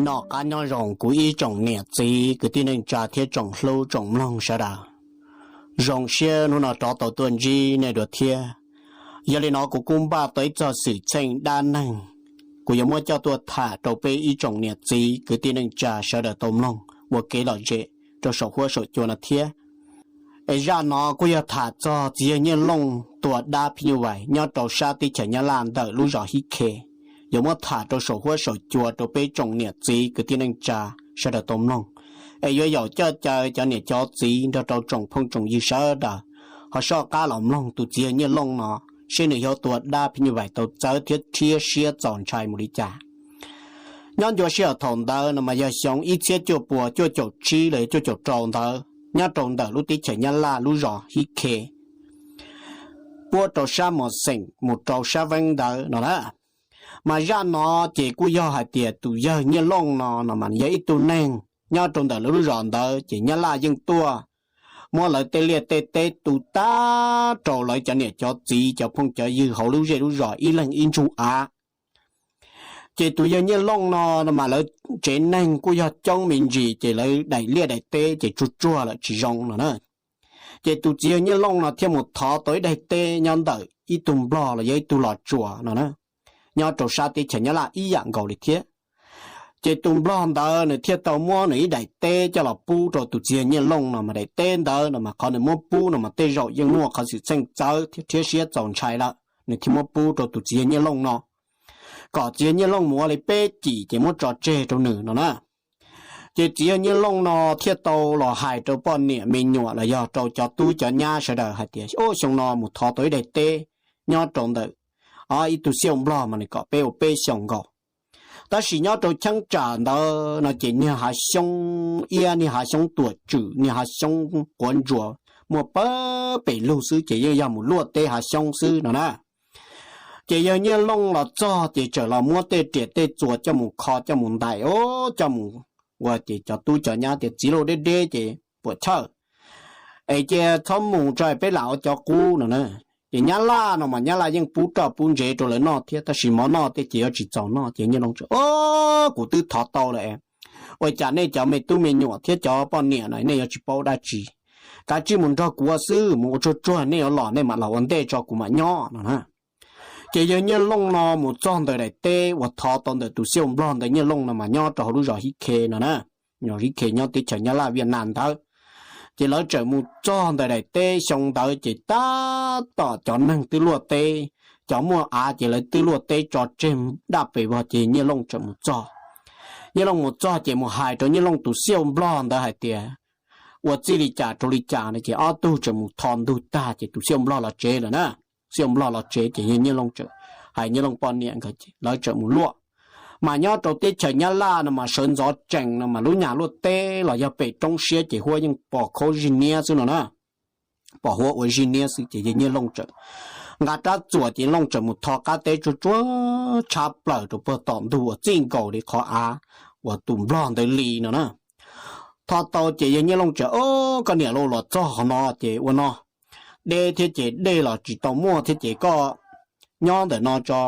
Noj qab nyob zoo kuv ib tsoom niam txiv kwv tij neej tsa thiab tsoom hlub tsoom mloog sawv daws. Zoo siab hnub no rov tau tuaj ntsib nej dua thiab. Yog li no kuv kuj npaj tau ib txog xwm txheej dab neeg, kuv yuav muab coj tuaj tham rau peb ib tsoom niam txiv kwv tij neej tsa sawv daws tau mloog ua kev lom zem rau saum huab saum cua no thiab. Es zaj no kuj yog tham txog txiv yawg Nyiaj Looj tua dab phim nyuj vais nyob rau sab teb chaws Nyab Laj ntawm lub zos Hib Khe. Yuav muab tham rau saum huab saum cua rau peb tsoom niam txiv kwv tij neej tsa sawv daws tau mloog. Es yuav yaum coj caw cov niam cov txiv nrog rau tsoom phooj tsoom ywg sawv daws ho soj qab los mloog tus txiv yawg Nyiaj Looj no, seb nws yuav tua dab phim nyuj vais tau txawv thiab rhiab siab txaus ntshai mus li cas. Nyob ncua sij hawm thaum ntawd no mas yog xyoo ib txhiab cuaj puas cuaj caum tsib los yog cuaj caum rau ntawd, nyob rau ntawm lub teb chaws Nyab Laj lub zos Hib Khe, puab rau sab Mos Xeem mus rau sab Veeb ntawd no na. Mas zaj no ces kuj yog hais tias tus yawg Nyiaj Looj no no mas yog ib tug neeg nyob rau ntawm lawv lub zos ntawd ces Nyab Laj yeej tuaj muab lawv tej liaj tej teb tu tag rau lawv cov niam cov txiv cov phooj cov ywg hauv lub zej lub zos ib leeg ib ntsug av. Ces tus yawg Nyiaj Looj no no mas lawv tsev neeg kuj yog coob me ntsis ces lawv daim liaj daim teb ces tsuag tsuag lawm tsis zoo no na. Ces tus txiv yawg Nyiaj Looj no thiaj mus thov tau ib daim teb nyob ntawm ib tug nplog los yog ib tug los tsuas no na, nyob rau sab teb chaws Nyab Laj ib yam nkaus li thiab. Ces tus nplog ntawd nws thiaj tau muab nws ib daim teb coj los pub rau tus txiv yawg Nyiaj Looj no mas daim teb ntawd no mas qhov nws muab pub no mas tej zaum yeej muaj qhov xwm txheej txawv thiab rhiab siab txaus ntshai lawm, nws thiaj muab pub rau tus txiv yawg Nyiaj Looj no, kom txiv yawg Nyiaj Looj mus ua li peb cim ces muab tso tseg rau nws no na. Ces txiv yawg Nyiaj Looj no thiaj tau los hais rau poj niam me nyuam los yog rau cov tub cov nyab sawv daws hais tias, Ub, xyoo no mus thov tau ib daim teb nyob rau ntawm ib tug xiaj nplog mas nws kom peb ua peb xyoos nkaus. Tab sis nyob rau cheeb tsam ntawd no ces niag hav xyoob iab, niag hav xyoob tuam tswm, niag hav xyoob quav ntsuas muaj pawg pes lug xwb ces yeej yog mus luaj teb hav xyoob xwb no na. Ces yawg Nyiaj Looj los txog ces txawm los muab tej riam tej txuas coj mus kho coj mus ntais, o, coj mus ua ces cov tub cov nyab tias, Txiv lauj, deb deb ces puam chawj, es cia txhob mus tso, peb lam ua cov qub no na. Ces Nyab Laj no mas Nyab Laj yeej pub roj pub ntsev rau lawv noj thiab, tab sis mov noj tej ces yuav tsis txaus noj. Ces Nyiaj Looj txawm, O, kuv twb thov tau lawm, ua cas nej cov me tub me nyuam thiab cov poj niam no nej yuav tsis paub dab tsi? Kav tsij mus nrog kuv ua xwb, mus ua tsuag tsuag nej yuav los nej mam los ua ntej tso kuv mam nyob no na. Ces yawg Nyiaj Looj no mus txog ntawm daim teb uas thov tau ntawm tus xiaj nplog ntawd, Nyiaj Looj no mas nyob rau hauv lub zos Hib Khe no na, Hib Khe nyob teb chaws Nyab Laj Viaj Nam ntawd. Ces lawv txawm mus txog ntawm daim teb xyoo ntawd ces tab tom cov neeg twb luaj teb, cov muaj av ces lawv twb luaj teb tso tseg daj pes vog ces Nyiaj Looj txawm mus txog. Nyiaj Looj mus txog ces mus hais rau Nyiaj Looj tus xiaj nplog ntawd hais tias ua txij li cas rau li cas no ces ob tug txawm mus tho ntug tag ces tus xiaj nplog los tsev lawm na. Xiaj nplog los tsev ces Nyiaj Looj txawm hais Nyiaj Looj poj niam nkawd, lawv txawm mus luaj. Mas nyob rau teb chaws Nyab Laj no mas sawv ntxov tsees no mas lub nyam luaj teb los yog pem roob siab ces huab yeej pom khaub zig niab xwb no na, pom huab ua zig niab xwb ces yawg Nyiaj Looj txawm nqa rab txuas ces Looj txawm mus tho qab teb tsuag tsuag tshab plaws rau puag tom ntug uas txij nkaus li qhov av uas tus nplog ntawd li no na. Tho tau ces yawg Nyiaj Looj txawm, O, koj niam lauj, los txog qhov no ces ua no, deb thiab ces dej los tsis tau muaj thiab ces koj nyob ntawm no tso,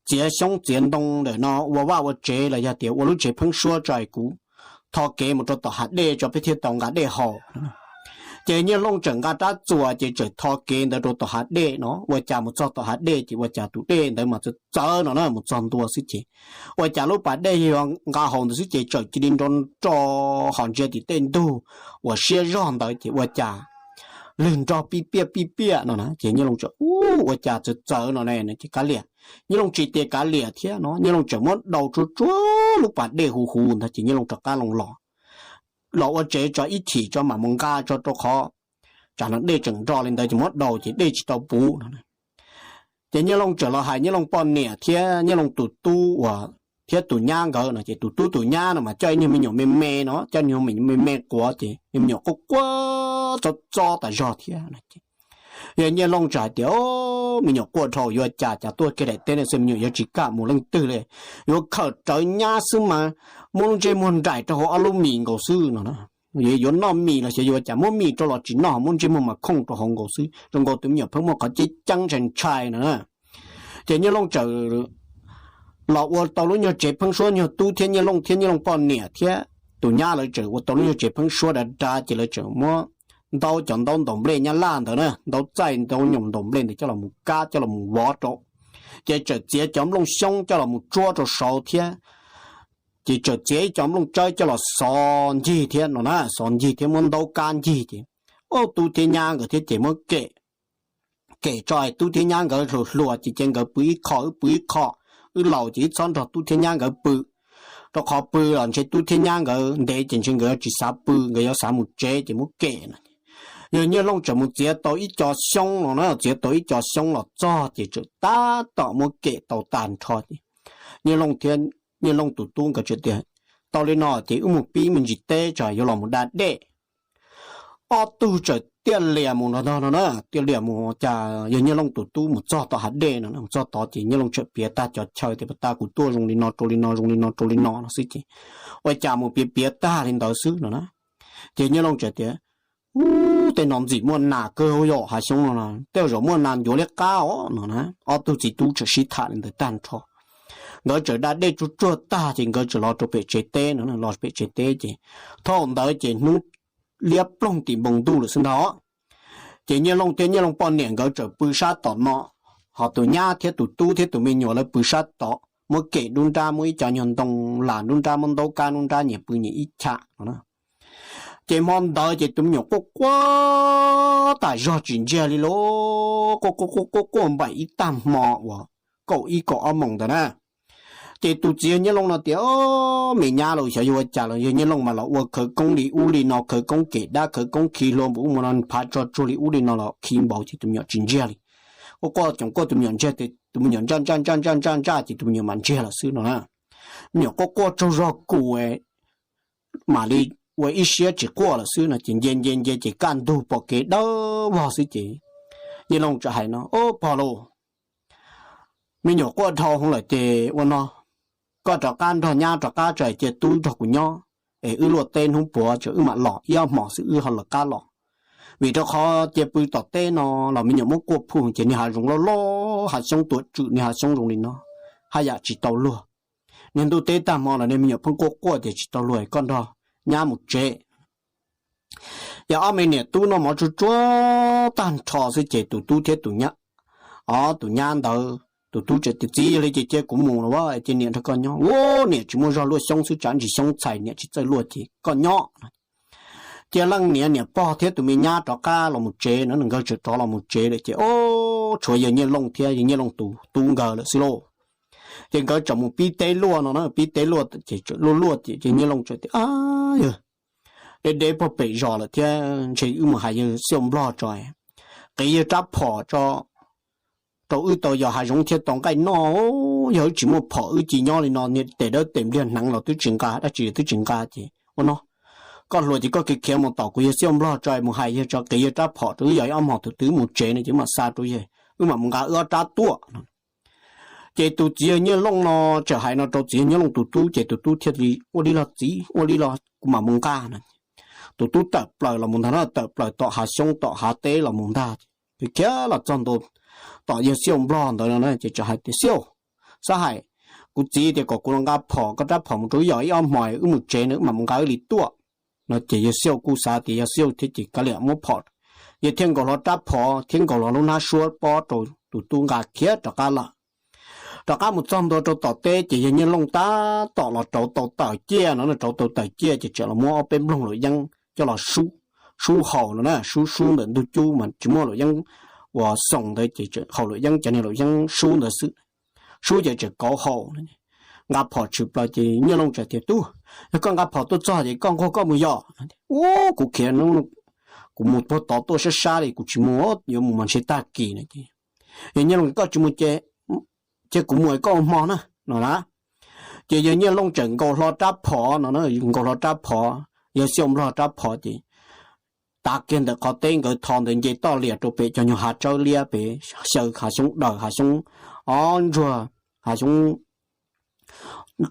txiav xyoob txiav ntoo ntawm no ua vaj ua tsev los yog tias ua lub tsev pheeb suab tso es kuv tho kev mus rau tom hav dej tso peb thiaj tau nqa dej haus. Ces Nyiaj Looj txawm nqa rab txuas ces txawm tho kev ntawd rau tom hav dej no, ua cas mus txog tom hav dej ces ua cas tus dej ntawd mas txawv txawv no na, mus txog ntua xwb ces ua cas lub pas dej yog nqa haus ntawd xwb ces txawm cia li nro nro ho ntsia tim tej ntug uas siab zog ntawd ces ua cas lwg nrog pij piaj pij piaj no na. Ces Nyiaj Looj txawm, Ub, ua cas txawv txawv no ne? Ces kav liam, Nyiaj Looj tsis tias kav liam thiab no, Nyiaj Looj txawm muab daus tsuag tsuag lub pas dej huv huv ntawd ces Nyiaj Looj rov qab los, los ua tsev tso ib chim tso mam mus nqa tso rau qhov tsam no dej tseem nro li ntawd ces muab daus ces dej tsis tau puv no. Ces Nyiaj Looj txawm los hais Nyiaj Looj poj niam thiab Nyiaj Looj tus tub uas thiab tus nyab nkawd no ces tus tub tus nyab no mas coj ib nyuag me nyuam me me no, coj nyuag me nyuam me me quav ces me nyuam quaj quaj txob txob tas zog thiab. Yawg Nyiaj Looj txawm hais tias, O, me nyuam quaj dhau yuav cas cas tuaj kiag daim teb no xwb me nyuam yuav tsis kam mus leej twg li, yuav khawm rawv nyab xwb mas muab lub ntsej muag nraim rau hauv ob lub mis nkaus xwb no. Yuav noj mis los xyov yuav cas, muab mis rau los tsis noj, muab ntsej muag mas khooj rau hauv nkaus xwb, zoo nkaus tus me nyuam pheej muaj qhov ceeb ceeb ntshai ntshai no na. Ces Nyiaj Looj txawm los ua tau lub nyuag tsev pheeb suab, nyuag tub thiab Nyiaj Looj thiab Nyiaj Looj poj niam thiab tus nyab lawv tseem ua tau lub nyuag tsev pheeb suab dav dav ces lawv tseem muab ntaub, cov ntaub ntaus nplej nyab laj ntawd na, ntaub txaij ntaub nyoos ntaus nplej ntawd coj los mus kab coj los mus vov rau, ces tseem txiav cov nplooj xyoob coj los mus tsuab rau saud thiab, ces tseem txiav ib co nplooj tsawb coj los xov ncig thiab no na, xov ncig thiab muab ntaub kab ncig ces, o, tub thiab nyab nkawd thiab ces muab kem, kem tso es tub thiab nyab nkawd hluas hluas ces ces nkawd pw ib qho wb pw ib qho, wb laus ces wb txhob nrog tub thiab nyab nkawd pw, rau qhov pw los ntshe tub thiab nyab nkawd ntev ces ntshe nkawd yuav tsis xav pw, nkawd yuav xav mus tsev ces muab kem no. Yawg Nyiaj Looj tseem mus txiav tau ib co xyoob no na, txiav tau ib co xyoob los txog ces tseem tab tom muab kem tau tag nrho ces Nyiaj Looj thiab Nyiaj Looj tus tub nkawd tseem tias, tau li no ces wb mus pib me ntsis teb tso yuav los mus da dej. Ob tug tseem tiaj lias mus no na, tiaj lias mus cas yawg Nyiaj Looj tus tub mus txog tom hav dej no, mus txog tod ces Nyiaj Looj tseem piav tag cov chaw tias pas tas kuv tuaj zoo li no rau li no zoo li no rau li no no xwb ces ua cas mus piav piav tag li ntawd xwb no na. Ces Nyiaj Looj tseem tias, ub, tej no ntxim muaj nas kawg yom, hav xyoob no tej zaum muaj nas ncuav liab qab os no na. Ob tug txiv tub tseem sib tham li ntawd tag nrho, nkawd tseem da dej tsuag tsuag tag ces nkawd tseem los rau pem tsev teb no, los pem tsev teb ces thaum ntawd ces hnub liab ploog tim npoo ntuj lawm xwb ntag. Ces Nyiaj Looj thiab Nyiaj Looj poj niam nkawd tseem pw sab tom no, ho tus nyab thiab tus tub thiab tus me nyuam lawv pw sab tod, muab kem dub nrab, muab ib co nyuag ntoo las dub nrab, muab ntaub kab dub nrab, nyias pw nyias ib cham no. Ces hmo ntawd ces tus me nyuam quaj quaj tas zog tsis ntsiag li lauj, quaj quaj quaj quaj npaim ib tag hmo uas kaum ib kaum ob moos ntawd na. Ces tus txiv yawg Nyiaj Looj no tias, o, me nyab los xyov yuav ua cas los yawg Nyiaj Looj mas los ua khawv koob li ub li no, khawv koob kem dab khawv koob khi hlua npaum ub mus no, phav tso tsuag li ub li no los khi npaum ces tus me nyuam tsis ntsiag li. Quaj quaj coom quaj tus me nyuam ntsiag, tus me nyuam ntsaj ntsaj ntsaj ntsaj ntsaj ces tus me nyuam mam ntsiag lawm xwb no na. Me nyuam quaj quaj tsaug zog kus mam li ua ib siab tsis quaj lawm xwb no ces nce nce nce ces kaj ntug pom kev dawb vog xwb ces Nyiaj Looj txawm hais no, o, pog lauj, me nyuam quaj dhau hwv lawm ces ua no, koj rov qab nrog nyab rov qab tso es cia tub nrog kuv nyob, es wb luaj teb hnub puav ces wb mam los, ib ob hmos xwb wb ho lawv qab los. Vim rau qhov cia pw tom teb no los me nyuam muab kuaj phu ces niag hav zoov loj loj, hav xyoob tuam tswm, niag hav xyoob zoo li no, haj yam tsis tau luag. Niag ntuj teb tag hmo los niag me nyuam pheej quaj quaj ces tsis tau luag, koj nrog nyab mus tsev. Yog ob me niam tub noj mov tsuag tsuag tag nrho xwb ces tus tub thiab tus nyab, o, tus nyab ntawd tus tub txawm tias, txiv, yog li ces cia kuv mus los ua ces niam nrog koj nyob. Ua, niam tsis muaj zog, luaj xyoob xwb, tsam ntsis xyoob txhais niam tsis txawj luaj ces koj nyob. Cia leej niam, niam pog thiab tus me nyab rov qab los mus tsev no, nkawd tseem rov los mus tsev lawm ces, o, tshuav yawg Nyiaj Looj thiab yawg Nyiaj Looj tus tub nkawd lawm xwb lauj. Ces nkawd tseem mus pib teb luaj no na, pib teb luaj ces tseem luaj luaj ces yawg Nyiaj Looj txawm tias, a, yawg, deb deb puag pem zos lawm thiab, ntshe wb mus hais yawg Xiauj Nplog tso, qiv yawg rab phom tso rau wb tau yos hav zoov thiaj tau nqaij noj. Yog wb tsis muaj phom wb cia nyob li no niag tes dawb tes npliag hneev los twb tsis nqa, dab tsi twb tsis nqa ces ua no, koj hluas ces koj khiav khiav mus tom kuv yawg Xiauj Nplog tso, mus hais yawg tso qiv yawg rab phom rau wb yos ib ob hmos thaum twg wb mus tsev no ces wb mam xa rau yawg, wb mam mus nqa wb ob rab tuaj. Ces tus txiv yawg Nyiaj Looj no txawm hais no rau txiv yawg Nyiaj Looj tus tub ces tus tub thiaj li, ua li los txiv, ua li los kuv mam mus nqa no. Tus tub tawm plaws los mus ntag na, tawm plaws tom hav xyoob tom hav teb los mus ntag. Khiav los txog ntua tom yawg Xiauj Nplog ntawd no ces txawm hais tias, Xiauj, xav hais, kuv txiv tias kom kuv los nqa phom, koj rab phom mus rau wb yos ib ob hmos wb mus tsev no wb mam mus nqa wb li tuaj no. Ces yawg Xiauj kuj xav tias yog Xiauj thiab ces kav liam muab phom, yawg thiaj nkaus hlo rab phom thiab nkaus hlo lub hnab suab pob rau tus tub nqa khiav rov qab lawm. Rov qab mus txog ntua rau tom teb ces yawg Nyiaj Looj tab tom los rauv tau tawm ciaj no, rauv tau tawm ciaj ces tseem los muab ob peb nplooj luam yeeb coj los sub haus no na, sub sub ntawm ntug cub mas tsis muaj luam yeeb uas xoom ntawd ces haus luam yeeb, cov niag luam yeeb sub ntawd xwb. Sub ces tseem kauv haus. Nqa phom tshwm plaws ces Nyiaj Looj txawm tias, tub, yog koj nqa phom tuaj txog ces koj nquag koj mus yos. Ub, kuv khiav, kuv mus puag tod tuaj sab sab li, kuv tsis mus, yuav mus mas ntshe tag kis no ces, yawg Nyiaj Looj, koj tsis mus ces cia kuv mus koj ua hmo na no na. Ces yawg Nyiaj Looj txawm nkaus hlo rab phom no, nkaus hlo rab phom, yawg Xiauj Nplog rab phom ces tav kiag ntawm qhov teb nkawd tho ntawd nce toj lias rau pem cov nyuag hav tsawb liab pem, xyaw hav xyoob daws, hav xyoob ob ntsuag, hav xyoob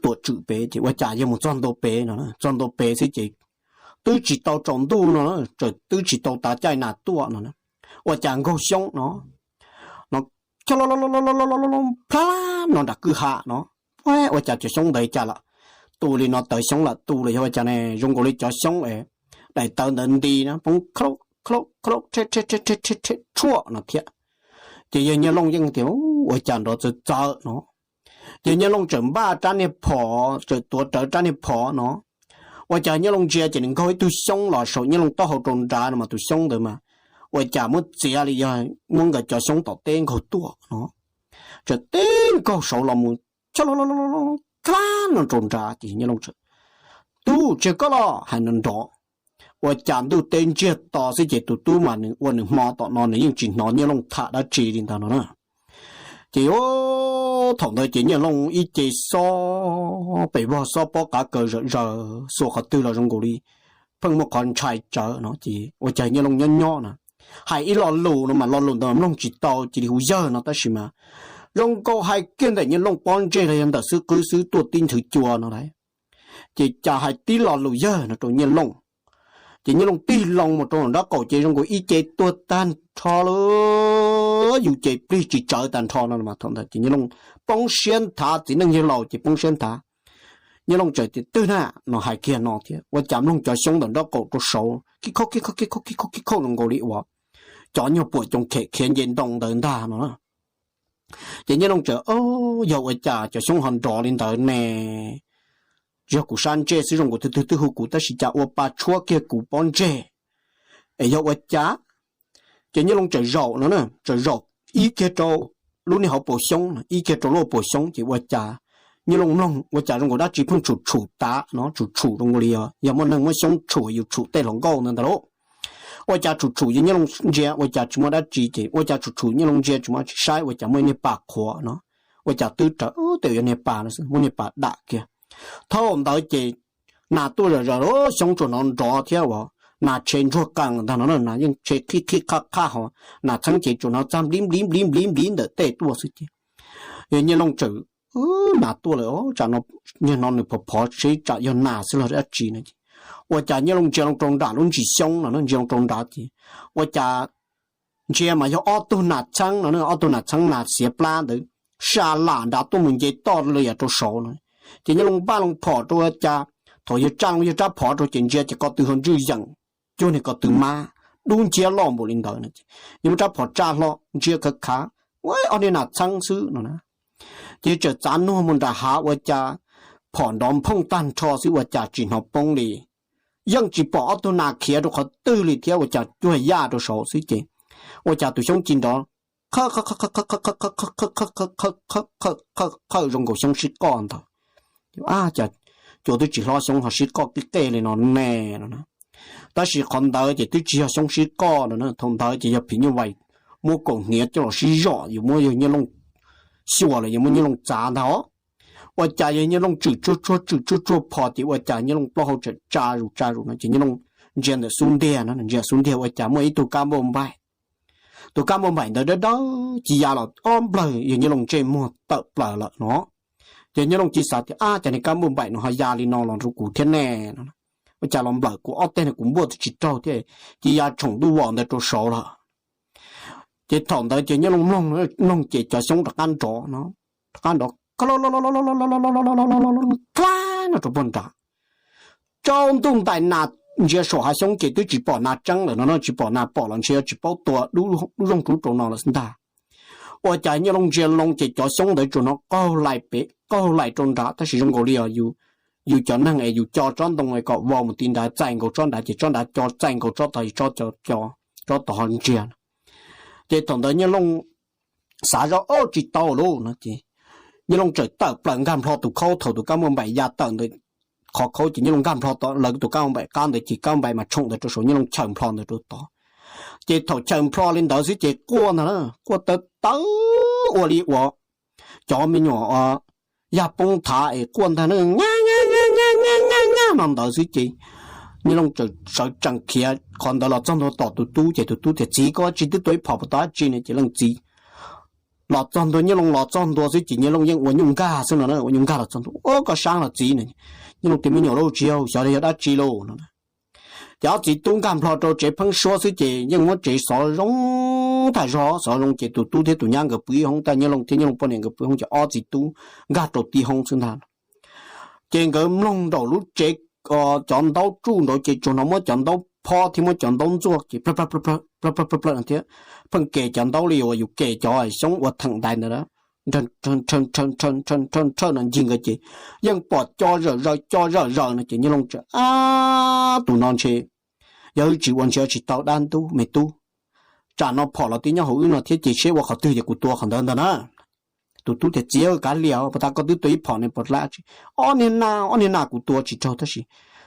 tuam tswm pem ces ua cas yawg mus txog ntua pem no, txog ntua pem xwb ces twb tsis tau tsaus ntuj no, twb tsis tau tav caij nas tuaj no, ua cas nkaug xyoob no, no, plab no nram kwj ha no, Ua cas cov xyoob ntawd cas lawm, tu li no tawv xyoob lawm, tu li yog ua cas ne, zoo nkaus li cov xyoob es daim tawv ntawd nti na poob khaub khaub khaub tshuaj no thiab. Ces yawg Nyiaj Looj yeej tias, ua cas nrov txawv txawv no. Ces Nyiaj Looj txawm npaj rab niag phom, txawm tuav rawv rab niag phom no. Ua cas Nyiaj Looj ntsia ces nws nkaug ib tug xyoob los saum Nyiaj Looj taub hau rau nrad no mas tus xyoob ntawd mas ua cas muab txiav li yog muab nkawd cov xyoob tom teb nkaug tuaj no. Txawm tib nkaug saud los mus cab no rau nrad ces Nyiaj Looj, tub, tsis yog koj los, hais no nrov. Ua cas ntuj teb ntsiag to xwb ces tus tub mas nws ua nws hmo tom no nws yeej tsis hnov Nyiaj Looj tham dab tsi li ntawd no na. Ces thaum ntawd ces Nyiaj Looj ib ce xob pes vog xob pob qav kaws zawm zaws xuas qhov twg los zoo nkaus li pheej muaj qhov ntshai tsawv no ces ua cas Nyiaj Looj nyob nyob na, hais ib lo lus no mas lo lus ntawd mloog tsis tau cia li hu yawg no tab sis mas zoo nkaus hais kiag ntawm Nyiaj Looj pob ntseg los yog ntawm xwb qwb xwb tuaj tib nthwv cua no lauj. Ces cas hais tib lo lus yawg no rau Nyiaj Looj, ces Nyiaj Looj tig loo mus rau nram nraub qaum ces zoo nkaus ib ce tuag tag nrho lawm, yus ces plig tsis tsawv tag nrho no mas thaum ntawd ces Nyiaj Looj poob siab nthav, txiv neej yawg laus ces poob siab nthav. Nyiaj Looj txawm tias, twg na, no hais kiag no thiab ua cas mloog cov xyoob ntawm nraub qaum rau saud kib khauj kib khauj kib khauj kib khauj kib khauj zoo nkaus li uas cov nyuag puam coos khem khiav nce ntoo ntawd ntag no. Ces Nyiaj Looj txawm, o, yog ua cas cov xyoob ho nrov li ntawd ne? Tsis yog kuv sab ntsej xwb, zoo nkaus twg twg twb hu kuv tab sis cas ua pa tshuab kiag kuv pob ntseg es yog ua cas? Ces Nyiaj Looj txawm zaum no na, txawm zaum ib kiag rau lub niag hauv paus xyoob, ib kiag rau lub hauv paus xyoob ces ua cas Nyiaj Looj mloog ua cas zoo nkaus dab tsi pheej tshum tshum tav no, tshum tshum zoo nkaus li yog muaj neeg muab xyoob tshum yus tshum tej hluas nkauj ntawd ntag lauj. Ua cas tshum tshum yus Nyiaj Looj ntsia ua cas tsis muaj dab tsi ces ua cas tshum tshum Nyiaj Looj ntsia tsis muaj dab tsi, saib ua cas muaj niag pas qhuav no, ua cas twb raws, twb yog niag pas no xwb, muaj niag pas dam kiag. Thaum ntawd ces nas tuaj zom zaws, xyoob tsuas hnov nrov thiab uas nas tshe ntsuag qees ntag no, nas yeej tshe qhib qhib qhaj qhaj ho, nas txheeb ces tsuas hnov txaj nplib nplib nplib nplib nplib ntawm tej tuaj xwb ces yog Nyiaj Looj txawm, nas tuaj lawm, tsam no, Nyiaj Looj hnov nws phov phov seb tsam yog nas xwb los dab tsi no ces ua cas Nyiaj Looj ntsia loo rau nram lub ntsis xyoob no, ntsia loo rau nrad ces ua cas ntsia mas yog ob tug nas txheeb no, ob tug nas txheeb nas xiav plab ntawd sa lam nrad tuaj mus nce toj lias rau saud no. Ces Nyiaj Looj npaj loo phom rau ua cas thaum yawg tsa loo yawg rab phom rau ces ntsia ces ko tw ho ntswj yeem cuag niag ko tw mab dub nciab loj npaum li ntawd no. Yawg muab rab phom tsa hlo ntsia khav khav, ua ob niag nas txheeb xwb no na. Ces txawm txav nuag mus nram hav ua cas phom nrov nphooj tag nrho xwb ua cas tsis hnov poob li. Yeej tsis pom ob tug nas khiav rau qhov twg li thiab ua cas cuag yaj rau saud xwb ces ua cas tus xyoob ci nrov qhawj qhawj zoo nkaus xyoob sib qoj ntawd. Cas cua twb tsis hlob xyoob ho sib qoj qij qej li no ne no. Tab sis qhov ntawd ces twb tsis yog xyoob sib qoj no, thaum ntawd ces yog phim nyuj vais muab kaum hniav coj los sib zom, yuav muab yawg Nyiaj Looj xyuas los yuav muab Nyiaj Looj txav ntag os. Ua cas yawg Nyiaj Looj tswm tsuag tsuag tswm tsuag tsuag phom ces ua cas Nyiaj Looj plaub hau tsa zus tsa zus no ces Nyiaj Looj ntsia ntawm xub ntiag no, ntsia xub ntiag ua cas muaj ib tug kab npauj npaim. Tus kab npauj npaim ntawd dawb dawb ci ya los ob nplawg yawg Nyiaj Looj ntsej muag tawm plaws lawm no. Ces Nyiaj Looj ci xav tias, ab, cas niag kab npauj npaim no ho ya li no los rau kuv thiab ne no. Ua cas los nplawm kuv ob teg no kuv npuaj twb tsis raug thiab, ci ya tshoom ntuj vom ntawd rau saud lawm. Ces thaum ntawd ces Nyiaj Looj mloog, mloog ces cov xyoob rov qab nrov no, rov qab nrov kab no rau puag nrad. Tsaus ntuj ntais nas ntsia saum hav xyoob ces twb tsis pom nas tseeb lawm no, tsis pom nas pom los ntshe yuav tsis paub tua dub zooj rub rau no lawm ntag. Ua cas Nyiaj Looj ntsia loo ces cov xyoob ntawd tsuas hnov qaug lais pem qaug lais rau nrad tab sis zoo nkaus li yus cov neeg es yus co tsob ntoo kom vau mus ti nrad txais nkaus tsob nrad ces tsob nrad co txais nkaus tsob tod, tsob tod ho ntsia. Ces thaum ntawd Nyiaj Looj xav zoj, o, tsis tau lauj no ces Nyiaj Looj txawm tawm plaws nkag nplho tus khaub, thaum tus kab npauj npaim ya tawm ntawd qhov khaub ces Nyiaj Looj nkag nplho lawv tus kab npauj npaim qab ntawd ces kab npauj npaim mas tshoom ntawd rau saud, Nyiaj Looj chaws nplho ntawd rau tod. Ces thaum chaws nplho li ntawd xwb ces quaj ntag na, quaj tawv tawv ua li uas cov me nyuam yaj poob thav es quaj ntag na, no ntawd xwb ces Nyiaj Looj sawv tsees khiav qhov ntawd los txog ntua tom tus tub ces tus tub tias, txiv, koj tsis twb tua ib phom puas tau dab tsi ne? Ces leej txiv los txog ntua, Nyiaj Looj los txog ntua xwb ces Nyiaj Looj yeej ua nyuj nkag xwb no, ua nyuj nkag los txog ntua, ua koj sab los txiv no. Nyiaj Looj tias, me nyuam lauj, tsis yog xyov yog dab tsi lauj no. Ces ob txiv tub nkag nplho rau tsev pheeb suab xwb ces yeej muab tsev xov zoo tham zog xov zoo ces tus tub thiab tus nyab nkawd pw ib hoob, Nyiaj Looj thiab Nyiaj Looj poj niam nkawd pw hoob ces ob txiv tub nkag rau tib hoob xwb ntag. Ces nkawd mloog nraum lub tsev cov ntaub tsuj nraud ces tsuas hnov muab cov ntaub phob thiab muab cov ntaub ntxuaj ces plawg plawg plawg thiab pheej kem cov ntaub li uas yus kem cov xyoob ua theem ntais ntawd, nrhawj nrhawj no ncig nkawd ces yeej pom co zawm zaws co zawm zaws no ces Nyiaj Looj txawm, Ab, tus no ntshe yog wb tsis ua ntshe tsis tau dab ntub me tub, tsam no phom los twb nyob hauv wb no thiab ces seb ua qhov twg ces kuv tua qhov ntawd ntag na. Tus tub tias, Txiv, kav liam, puas tas koj twb tua ib phom ne, puas lab tsi? Ob niag na, ob niag na kuv tua tsis raug tab sis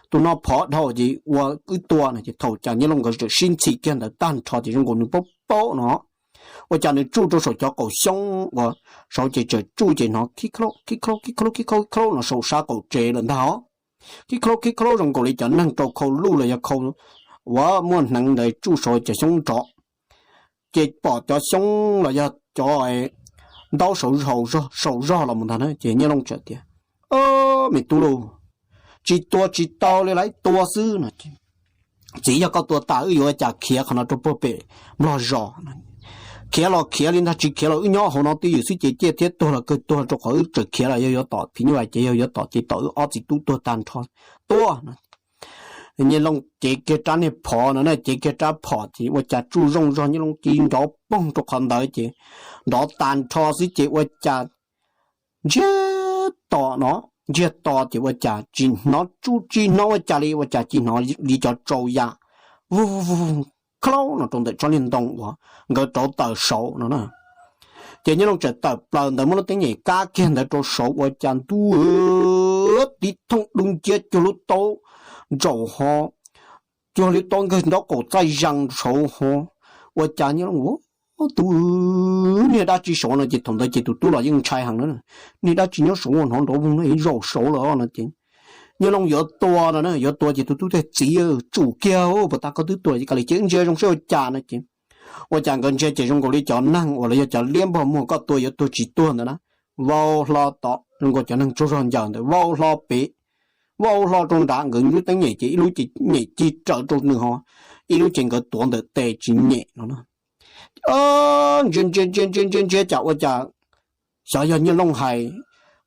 tus no phom dhau ces ua wb tua no ces thaum cas Nyiaj Looj nkawd txawm sib ntxhi kiag ntawd tag nrho ces zoo nkaus nws paub paub no ua cas nws tsuj rau saum cov qaum xyoob uas saud ces txawm tsuj ces hnov khib khlaub khib khlaub khib khlaub khib khlaub khib khlaub no saum sab qaum tsev lawm ntag os. Khib khlaub khib khlaub zoo nkaus li cov neeg rau khau luj los yog khau uas muaj hneev ntawd tsuj saum cov xyoob nrov. Ces pom cov xyoob los yog cov ntaub saum zog los mus ntag na ces Nyiaj Looj txawm tias, Me tub lauj, tsis tua tsis tau li, lawv tua xwb no. Txiv, yog koj tua tas wb yuav ua cas khiav qhov no rau puag pem Nplog zos? Khiav los khiav li ntag, tsis khiav los wb nyob hauv no twj ywm xwb ces ciaj thiab tuag los kawg tuag rau qhov wb tseem khiav los yog yuav tom phim nyuj vais ces yog yuav tom ces tom wb ob txiv tub tuag tag nrho. Tua no. Nyiaj Looj cev kiag rab niag phom no na, cev kiag rab phom ces ua cas tsuj zoo zog Nyiaj Looj cia nrov poog rau qhov ntawd ces nrov tag nrho xwb ces ua cas ntsiag to no, ntsiag to ces ua cas tsis hnov tsuj tsis hnov ua cas li, ua cas tsis hnov li cov tsau ya vug vug khaub no rau ntawm tsob niag ntoo uas nkawd rauv taws saud no na. Ces Nyiaj Looj txawm tawm plaws ntawd muab lub teeb nyem kab kiag ntawd rau saud ua cas ntuj, tib thooj dub nciab cuag lub taub ntsaum ho, cuag lub taub nkawg nraub qaum txaij zaj saud ho. Ua cas Nyiaj Looj ua, Tus niag dab tsi saud no ces thaum ntawd ces tus tub los yeej ntshai heev na, niag dab tsi nyob saud ua hnov nrov vug no zaum saud lawm no ces Nyiaj Looj yuav tua no na, yuav tua ces tus tub tias, Txiv, tsum kiag, puas tas koj twb tua ces kav liam ces wb ntsia zoo saib ua cas no ces ua cas nkawd ntsia ces zoo nkaus li cov neeg uas los yog cov liab npog muag koj tua yuav tuag tsis tuag ntawd na, vau hlo tom zoo nkaus cov neeg tsaug zog ncaws ntawd vau hlo pem, vau hlo rau nrad, nkawd lub teeb nyem ces ib lub ces nyem cig raws rau nws ho, ib lub ces nkawd tuav ntawm tes tsis nyem no na. Ntsia ntsia ntsia ntsia ntsia cas ua cas xyov yog Nyiaj Looj hais,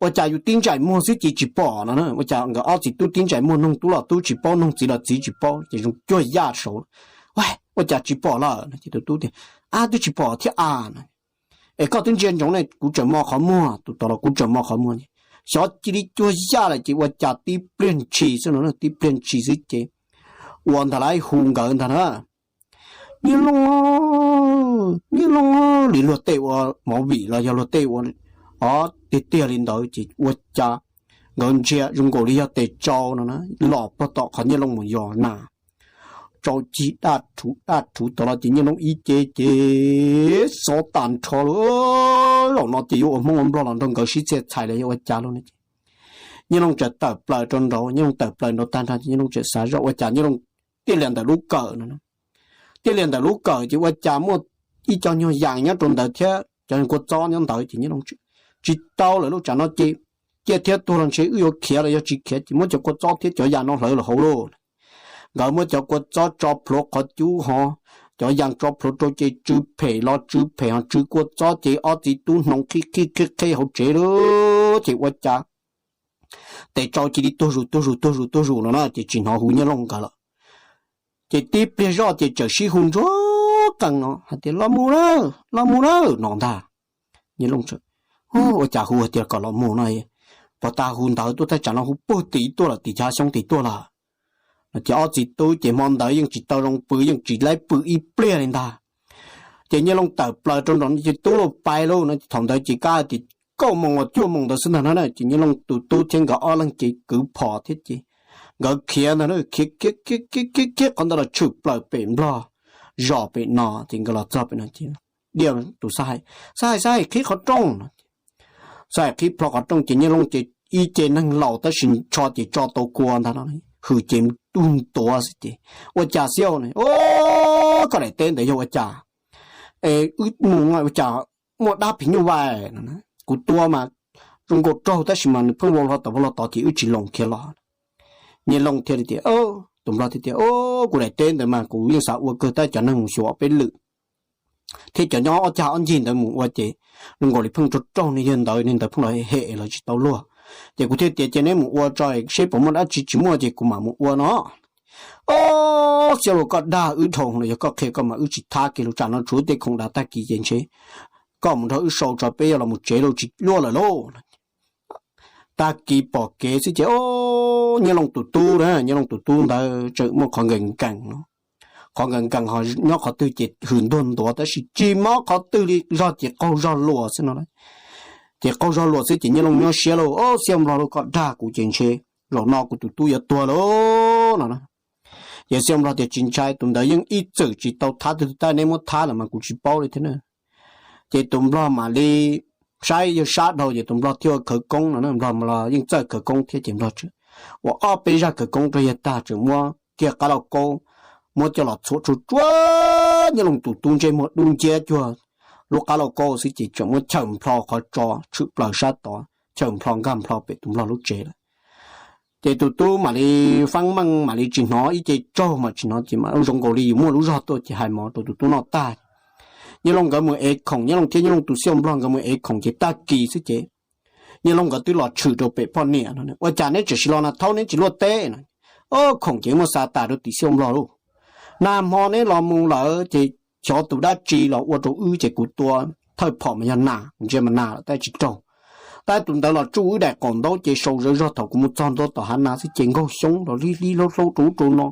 ua cas yus tib ntsais muag xwb ces tsis pom no na, ua cas nkawd ob txiv tub tib ntsais muag noog tub los tub tsis paub, noog txiv los txiv tsis paub ces zoo cuag yaj saud. Ua cas tsis pom lawm no ces tus tub tias, Ab, twb tsis pom thiab a no. Es koj twb ntsia ntsoov ne, kuv tseem mos qhov muag, tus tod los kuv tseem mos qhov muag. Xyov cia li cuag yaj lawm ces ua cas tib pliag ntshis xwb no, tib pliag ntshis xwb ces ua ntag lauj, hu nkawd ntag na, Nyiaj Looj, Nyiaj Looj, li luag tej ua movie los yog luag tej ua, o, tiag tiag li ntawd ces ua cas nkawd ntsia zoo nkaus li yog tes tsau no na los puag tom qhov Nyiaj Looj mus yos na. Tsau cig daj rhuv daj rhuv tod los ces Nyiaj Looj ib ce ces xob tag nrho lawm. Zaum no ces yuav ua Hmoob ua Nplog los nrog nkawd sib txhia txhais los yog ua cas lauj no ces Nyiaj Looj txawm tawm plaws rau nraud, Nyiaj Looj tawm plaws nraud tag nrho ces Nyiaj Looj txawm xav zoj ua cas Nyiaj Looj tiaj lias ntawm lub kawm no, tiaj lias ntawm lub kawm ces ua cas muaj ib co nyuag yas nyob rau ntawd thiab cov kua txob nyob ntawd ces Nyiaj Looj tsis tau lawm lauj, tsam no ces ciaj thiab tuag los ntshe wb yuav khiav los yog tsis khiav ces muab cov kua txob thiab cov yas no hlawv los hauv lauj. Nkawd muab cov kua txob tso plhuav qhov cub ho, cov yas tso plhuav rau ces tsw phem los tsw phem ho tsw kua txob ces ob txiv tub hnoos qhib qhib qhib qhib hauv tsev lawm ces ua cas tes tsau cia li tuag zus tuag zus tuag zus tuag zus no na ces tsis hnov hu Nyiaj Looj nkawd lawm. Ces tib pliag zoj ces txawm sib hu ntsuag qees no hais tias, Los mus lawm, los mus lawm no ntag. Nyiaj Looj, Ua cas hu hais tias kom los mus no, puag ta hu ntawd tuaj thaj tsam no hu puag tim tuaj lawm, tim chav xyoob tim tuaj lawm no ces ob txiv tub ces hmo ntawd yeej tsis tau zoo pw, yeej tsis laib pw ib pliag li ntag. Ces Nyiaj Looj tawm plaws rau nraum no ces tub lauj pais lauj no ces thaum ntawd ces kab tias kaum moos los cuaj moos ntawd xwb ntag na ces Nyiaj Looj tus tub thiab nkawd ob leeg ces kwv phom thiab ces nkawd khiav ntag, khiav khiav khiav khiav khiav qhov ntawd los tshwm plaws pem Nplog zos pem no ces nkawd los txog pem no ces Diaj tus Xab Hais, Xab Hais, Xab Hais qhib qhov rooj no. Xab Hais qhib plho qhov rooj ces Nyiaj Looj ces ib ce neeg laus tab sis tsho ces tso tau kua ntag no, hwm ces tug ntuav xwb ces, Ua cas xwb no? Koj daim teb ntawd yog ua cas? Es wb mus ua cas muaj dab phim nyuj vais no? Kuv tua mas zoo nkaus raug tab sis mas nws pheej vau hlo tod vau hlo tod ces wb tsis loos khiav los. Nyiaj Looj thiaj li tias, tus Nplog thiaj tias, Kuv daim teb ntawd mas kuv yeej xav ua kawg tab cov neeg mus xyuas peb lwm thiab cov nyob ob cag ob ncig ntawd mus ua ces zoo nkaus li pheej raug raug niag yawg ntawd, niag ntawd pheej los hem los tsis tau luag. Ces kuv thiaj tias ces neb mus ua tso seb puas muaj dab tsi, tsis muaj ces kuv mam mus ua no. Ob, Xiab Nplog, koj dag wb dhau los yog koj qhia koj mas wb tsis thab kiag lus tsam no tshuav tej khoom dav, tag kis ces ntshe koj mus nrog wb sau tso peb yuav los mus tsev lawm, tsis luaj lawm lauj. Tag kis pom kev xwb ces ob, Nyiaj Looj tus tub na, Nyiaj Looj tus tub ntawd tseem muaj qhov nkees nkees no, qhov nkees nkees ho nyob qhov twg ces hws ntuag ntuav tab sis tsis mob qhov twg li, zog ces qaug zog luas xwb no. Ces qaug zog luas xwb ces Nyiaj Looj nyuaj siab lauj, ob, Xiab Nplog lauj, koj dag kuv ces ntshe zaum no kuv tus tub yuav tuag lauj no. Ces Xiab Nplog tias tsis ntshai, tus ntawd yeej ib txwm tsis tau thab twg, tab neb muab thab lawm mas kuv tsis paub li thiab na. Ces tus Nplog mam li saib yawg sab dhau ces tus Nplog thiaj ua khawv koob no, Nplog los yeej txawj khawv koob thiab ces Nplog ua ob peb zaj khawv koob rau yawg tag tseem muab kiag qab lauj kaub, muab coj los txhuam tsuag tsuag Nyiaj Looj tus tub ntsej muag dub nciab cuag lub qab lauj kaub xwb ces tseem muab chaws nplho qhov tso tshwm plaws sab tod, chaws nplho nkag nplho pem tus Nplog lub tsev lawm. Ces tus tub mam li faab meej mam li tsis hnov ib ce tsaug mas tsis hnov ces zoo nkaus li yus muaj lub zog tuaj ces hais mov rau tus tub noj tag. Nyiaj Looj nkawd mus ev khoom, Nyiaj Looj thiab Nyiaj Looj tus Xiab Nplog nkawd mus ev khoom ces tag kis xwb ces Nyiaj Looj nkawd twb los tshwm rau pem poj niam no, ua cas neb tseem tsis los na, thaub neb tsis luaj teb no. Ob, khoom ces muab xa tas rau tim Xiab Nplog lauj. Nag hmo neb los mus lawm ces xyov tus dab tsi los ua rau wb ces kuv tua thawj phom mas yog nas, kuv ntsia mas nas lawm tab tsis raug. Tab tus ntawd los tsuj wb daim qaum ntaub ces sau zawv zog, thaum kuv mus txog ntua tom hav nas xwb ces nkaug xyoob los lig lig hlaub hlaub rau ub rau no.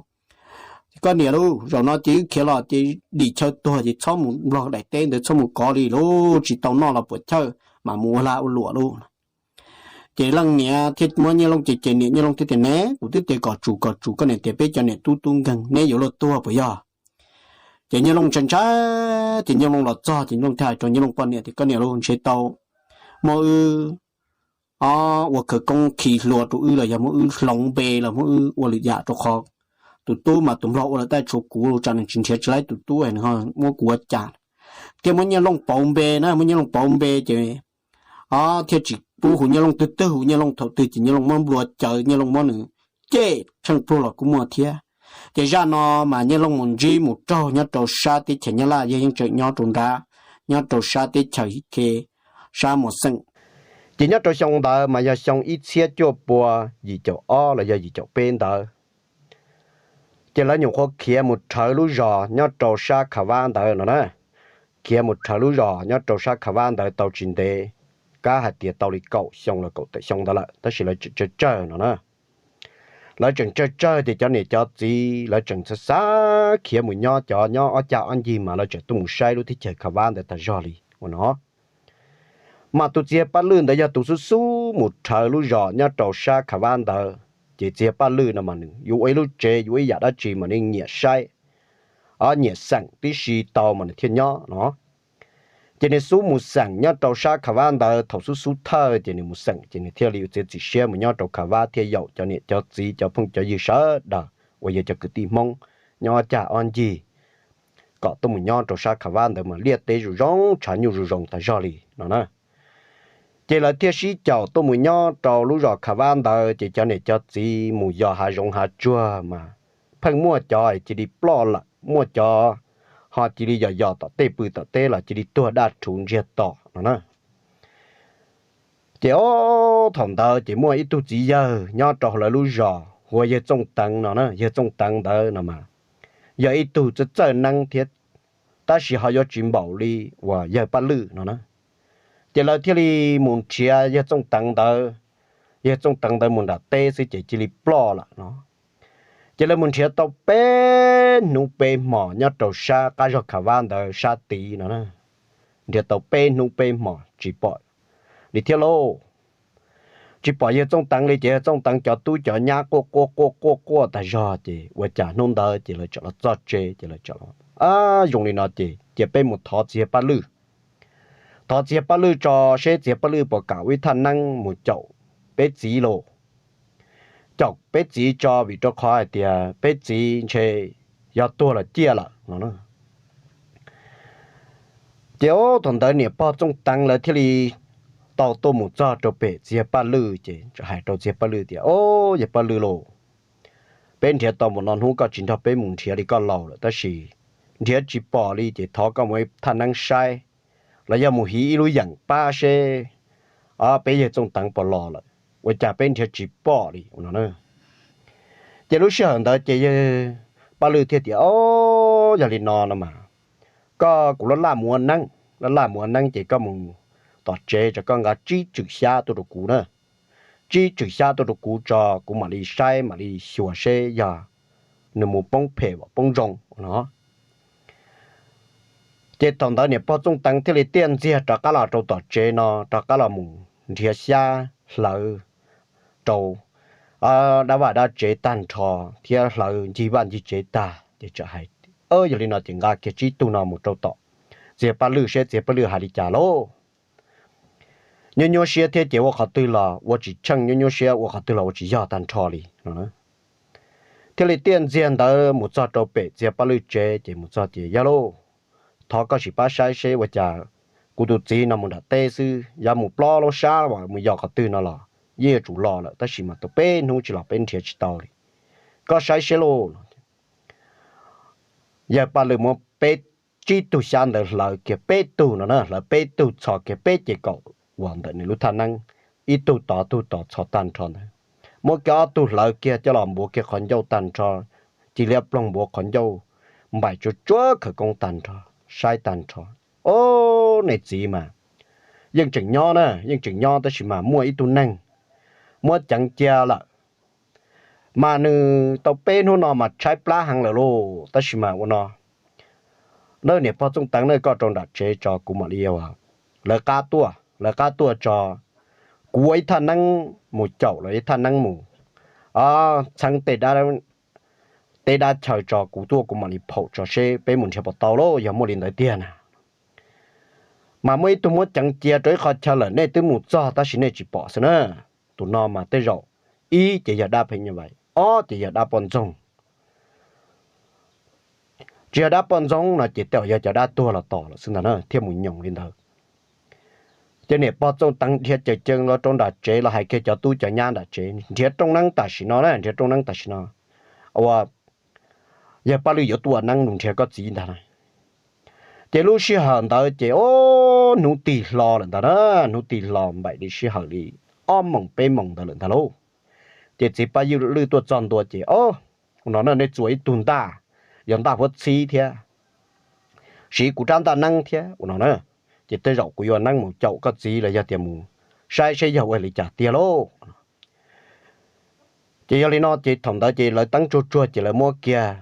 Koj niam lauj, zaum no ces wb khiav los ces dim chaw tuag ces txhob mus nplog daim teb ntawd, txhob mus kov li lauj, tsis tau noj los puam chawj, mam mus ua lag ua luam lauj. Ces leej niam thiaj muab Nyiaj Looj ces, ces niam Nyiaj Looj thiaj tias ne, kuv twb tias kom tsum kom tsum, koj niam tias peb cov niam tub tub nkeeg neb yuav luag tuag puas yog? Ces Nyiaj Looj ntshai ntshai, ces Nyiaj Looj los txog ces Nyiaj Looj thiaj hais rau Nyiaj Looj poj niam tias koj niam lauj, ntshe tau muab wb ua khawv koob khi hlua rau wb los yog muab wb hloov npe los muab wb ua lwm yam rau qhov tus tub mas tus nplog ua lawm tab tshuav kuv, tsam nws tsis nrhiav tsis laib tus tub nws ho muab kuv ua cas. Thiaj muab Nyiaj Looj pauv npe na, muab Nyiaj Looj pauv npe ces thiaj tsis pub hu Nyiaj Looj twg twg, hu Nyiaj Looj thaum twg ces Nyiaj Looj muab nplua cawv, Nyiaj Looj muab nws cem tsheej pluag los kuj muaj thiab. Ces zaj no mas Nyiaj Looj mus ntsib mus raug nyob rau sab teb chaws Nyab Laj, yawg yeej tseem nyob rau nrad, nyob rau sab teb chaws ke, sab Muas Xeem. Ces nyob rau xyoo ntawd mas yog xyoo ib txhiab cuaj pua yim caum ob los yog yim caum peb ntawd. Ces lawv nyuam qhuav khiav mus rhawv lub zos nyob rau sab Khav Vab ntawd no na. Khiav mus rhawv lub zos nyob rau sab Khav Vab ntawd tau tsis ntev, kab hais tias tau li kaum xyoo los kaum tawm xyoo ntawd lawm, tab sis lawv tseem tsawg tsawg no na. Lawv tseem tsawg tsawg ces cov niam cov txiv lawv tseem xav xav khiav mus nyob, cov nyob ob cag ob ncig mas lawv tseem tuaj mus saib lub teb chaws Khav Vab ntawd tag zog li ua no. Mas tus txiv Paj Lwj ntawd yog tus xub xub mus rhawv lub zos nyob rau sab Khav Vab ntawd, ces txiv Paj Lwj no mas nws yuav ua ib lub tsev, yuav ib yam dab tsi mas nws nyiam saib, nyiam xeem tib si tau mas nws thiaj nyob no. Ces nws xub mus xeem nyob rau sab Khav Vab ntawd, thaum xub xub thawj ces nws mus xeem ces nws thiaj li txiav txim siab mus nyob rau Khav Vab thiaj yaum cov niam cov txiv cov phooj cov ywg sawv daws uas yog cov kwv tij Hmoob nyob ob cag ob ncig kom tuaj mus nyob rau sab Khav Vab ntawd mas liaj teb zoo zoo, tshav nyuj zoo zoo tag zog li no na. Ces lawv thiaj sib caum tuaj mus nyob rau lub zos Khav Vab ntawd, ces cov niam cov txiv mus yos hav zoov hav tsuag mas pheej muaj cov cia li ploj lawm, muaj cov ho cia li yos yos tom tej pw tom teb los cia li tuag daj rhuv ntsiag to no na. Ces ob, thaum ntawd ces muaj ib tug txiv yawg nyob rau hauv lawv lub zos hu ua yawg Txooj Teev no na. Yawg Txooj Teev ntawd no mas yog ib tug txawj txawj neeb thiab, tab sis ho yuav tsis npaum li uas yawg Paj Lwj no na. Ces lawv thiaj li mus nrhiav yawg Txooj Teev ntawd. Yawg Txooj Teev ntawd mus nram teb xwb ces cia li ploj lawm no. Ces lawv mus nrhiav tau peb hnub peb hmos nyob rau sab qab zog Khav Vab ntawd sab tid no na. Nrhiav tau peb hnub peb hmos tsis pom li thiab lauj. Tsis pom yawg Txooj Teev li ces yawg Txooj Teev cov tub cov nyab quaj quaj quaj quaj quaj tag zog ces ua cas hnub ntawd ces lawv txawm los txog tsev ces lawv txawm los, Ab, zoo li no ces cia peb mus thov txiv Paj Lwj. Thov txiv Paj Lwj tso seb txiv Paj Lwj puas kam ua ib thaj neeb mus caum peb txiv lauj. Caum peb txiv tso vim rau qhov hais tias peb txiv ntshe yog tuag los ciaj lawm no. Ces thaum ntawd niam pog Txooj Teev lawv thiaj li tau tuaj mus txog rau pem txiv Paj Lwj ces hais rau txiv Paj Lwj tias, Au, yawg Paj Lwj lauj, peb nrhiav tau mus no hnub koj tsis nrog peb mus nrhiav li koj laus lawm tab sis nrhiav tsis pom li ces thov koj mus ib thaj neeb saib, los yog mus hiv ib lub yeem pab seb peb yawg Txooj Teev puas los lawm, ua cas peb nrhiav tsis pom li no. Ces lub sij hawm ntawd ces yawg Paj Lwj thiaj tias, Au, yog li no no mas, koj kuv laj laj mus ua neeb, laj laj mus ua neeb ces koj mus tom tsev tso, koj nqa tsib tswm xyab tuaj rau kuv na, tsib tswm xyab tuaj rau kuv tso, kuv mam li saib mam li xyuas seb yog nws mus poob phem poob zoo no. Ces thaum ntawd niam pog Txooj Teev thiaj li tiaj ntxiag rov qab los rau tom tsev no, rov qab los mus nrhiav xyab hlawv rau dab vaj dab tsev tag nrho thiab hlawv ncig vaj ncig tsev tag ces txawm hais, Yog li no ces nqa kiag tsib tug no mus rau tom txiv yawg Paj Lwj seb txiv yawg Paj Lwj hais li cas lauj. Nyuaj nyuaj siab thiab ces ua qhov twg los ua tsis tsheej, nyuaj nyuaj siab ua qhov twg los ua tsis yog tag nrho li no. Thiaj li tiaj ntxiag ntawd mus txog rau pem txiv yawg Paj Lwj tsev ces mus txog ces, Yog lauj, thov koj sim pab saib seb ua cas kuv tus txiv no mus nram teb xwb, yog mus plob lub sab los mus yos qhov twg no los yeej yuav tsum los lawm, tab sis mas tau peb hnub tsis los peb nrhiav tsis tau li, koj saib seb lauj. Yawg Paj Lwj muab peb, tsib tug xyab ntawd hlawv kiag peb tug no na, hlawv peb tug txhos kiag peb ces kaum uas ntawm nws lub thaj neeb, ib tug tod tug tod txhos tag nrho ntawd, muab kiag ob tug hlawv kiag coj los npuav kiag qhov ncauj tag nrho, cia li ob ploog npuav qhov ncauj, npaim tsuag tsuag khawv koob tag nrho, saib tag nrho. Au, nej txiv mas yeej tseem nyob na, yeej tseem nyob tab sis mas muaj ib tug neeg muab ceev cia lawm, mas nws tau peb hnub no mas tshaib plab heev lawm lauj, tab sis mas ua no, niam pog Txooj Teev ne, koj rau nram tsev tso kuv mam li, lawv qab tuaj, lawv qab tuaj tso, kuv ua ib thaj neeb mus caum los ib thaj neeb mus txheeb tej dab chaw tso kuv tuaj kuv mam li phaum tso seb peb mus nrhiav puas tau lauj, yog muaj li ntawd tiag na. Mas muaj ib tug muab ceev cia rau ib qho chaw lawm, nej twb mus txog tab sis nej tsis pom xwb na. Tus no mas tej zaum ib ces yog dab phem nyuj vais, ob ces yog dab poj ntxoog. Tsis yog dab poj ntxoog no ces tej zaum yog cov dab tuag los tom lawm xwb ntag na, thiaj mus nyoos li ntawd. Ces niam pog Txooj Teev nrhiav ceev ceev los rau nram tsev los hais kiag cov tub cov nyab nram tsev, nrhiav rooj neeb tam sim no na, nrhiav rooj neeb tam sim no, ua yawg Paj Lwj yuav tuaj ua neeb nrhiav koj txiv ntag na. Ces lub sij hawm ntawd ces o, hnub tig hlo lawm ntag na, hnub tig hlo npaum li sij hawm li ob moos peb moos ntawd lawm ntag lauj. Ces txiv Paj Lwj tuaj txog ntua ces, O, ua no na, nej txua ib tug ntaj, yog ntaj huab txhib thiab, siv kuv rab ntaj neeb thiab ua no na, ces tej zaum kuv yuav neeb mus caum koj txiv los yog tias mus saib seb yog ua li cas tiag lauj. Ces yog li no ces thaum ntawd ces lawv teeb tsuag tsuag ces lawv muab kiag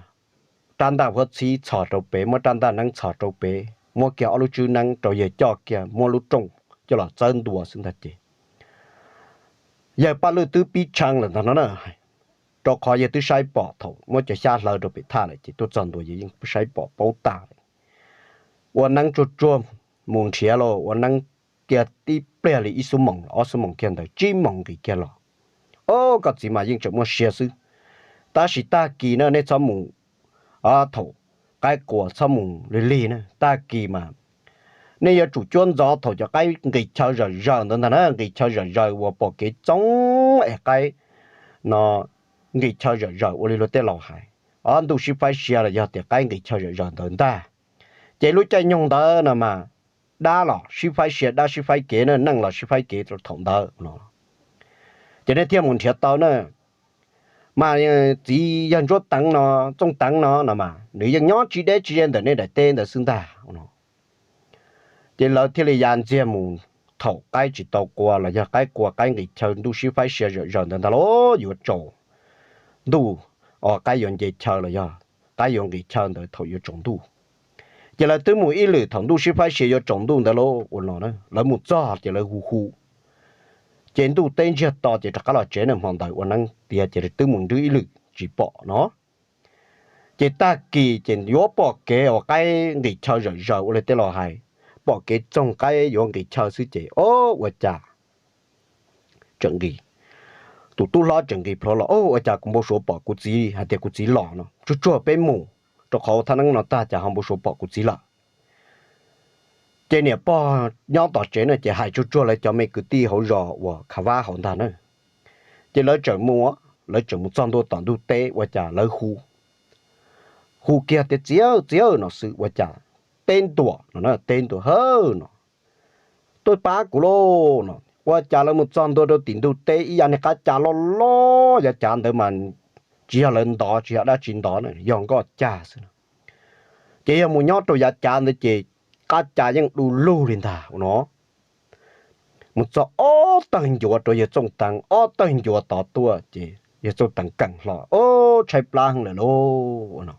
rab ntaj huab txhib txhos rau pem, muab rab ntaj neeb txhos rau pem, muab kiag ob lub tswb neeb rau yawg coj kiag, muab lub rooj coj los txawb ntua xwb ntag ces yawg Paj Lwj twb pib tshee lawm ntag no na, rau qhov yawg twb saib pom thaum muab cov xyab hlawv rau pem thaj lawm ces tuaj txog ntua yawg yeej saib pom paub tag li. Ua neeb tsuag tsuag mus nrhiav los ua neeb kiag tib pliag li ib xuab moos ob xuab moos kiag ntawd tsib moos nqis kiag los. O, koj txiv mas yeej tseem muaj sia xwb. Tab sis tag kis na nej txhob mus thaum qaib quas txhob mus lig lig na, tag kis mas nej yuav tsum cuab ntxov thaum cov qaib nqis chaw zawm zaws ntawd ntag na, nqis chaw zawm zaws uas pom kev txoog es qaib no nqis chaw zawm zaws ua li luag tej laus hais, o, ntuj sib faib sia los yog tias qaib nqis chaw zawm zaws ntawd ntag. Ces lub caij nyoog ntawd no mas dab los sib faib sia dab sib faib kev na, neeg los sib faib kev thaum ntawd no. Ces nej thiaj mus nrhiav tau na. Mas txiv yawg Ntsuab Teev no, Txooj Teev no no mas nws yeej nyob tsis deb tsis ze ntawm nej daim teb ntawd xwb ntag no. Ces lawv thiaj li ya ntxiag mus thaum qaib tsis tau qua los yog qaib qua qaib nqis chaw ntuj sib faib sia zawm zaws ntawd ntag lauj, yuav tsaus ntuj, o, qaib yuav nce chaw los yog qaib yuav nqis chaw ntawd thaum yuav tsaus ntuj. Ces lawv twb mus ib lwm thaum ntuj sib faib sia yuav tsaus ntuj ntawd lauj ua no na, lawv mus txog ces lawv hu hu, ces ntuj teb ntsiag to ces rov qab los tsev na, hmo ntawd ua neeb tiav ces twb mus nrwb ib lwm tsis pom no. Ces tag kis ces yuav pom kev uas qaib nqis chaw zawm zaws ua li tej laus hais, pom kev txoog qaib yuav nqis chaw xwb ces o, ua cas tseem nqis, tus tub hlob tseem nqis plhuav los, O, ua cas kuv npau suav pom kuv txiv hais tias kuv txiv los no, tsuag tsuag peb mus, rau qhov ua thaj neeb no tag cas ho npau suav pom kuv txiv lawm. Ces niam pog nyob tom tsev na ces hais tsuag tsuag lawv cov me kwv tij hauv zos uas khav vab hauv ntag na. Ces lawv tseem mus, lawv tseem mus txog ntua tom ntug teb ua cas lawv hu, hu kiag tias txiv aw txiv aw no xwb ua cas teb ntua no, teb ntua hawb no, tuaj pab kuv lauj no. Ua cas lawv mus txog ntua rau tim ntug teb ib yam niag qab cav loj loj, yav cav ntawd mas tsis yog lawv ntov tsis yog dab tsi ntov na, yog nkoj cag xwb no. Ces yog mus nyob rau yav cav ntawd ces qab cav yeej du lug li ntag ua no. Mus txog ob tawg ncuav rau yawg Txooj Teev, ob tawg ncuav tod tuaj ces yawg Txooj Teev keem hlo, o, tshaib plab heev lawm lauj ua no.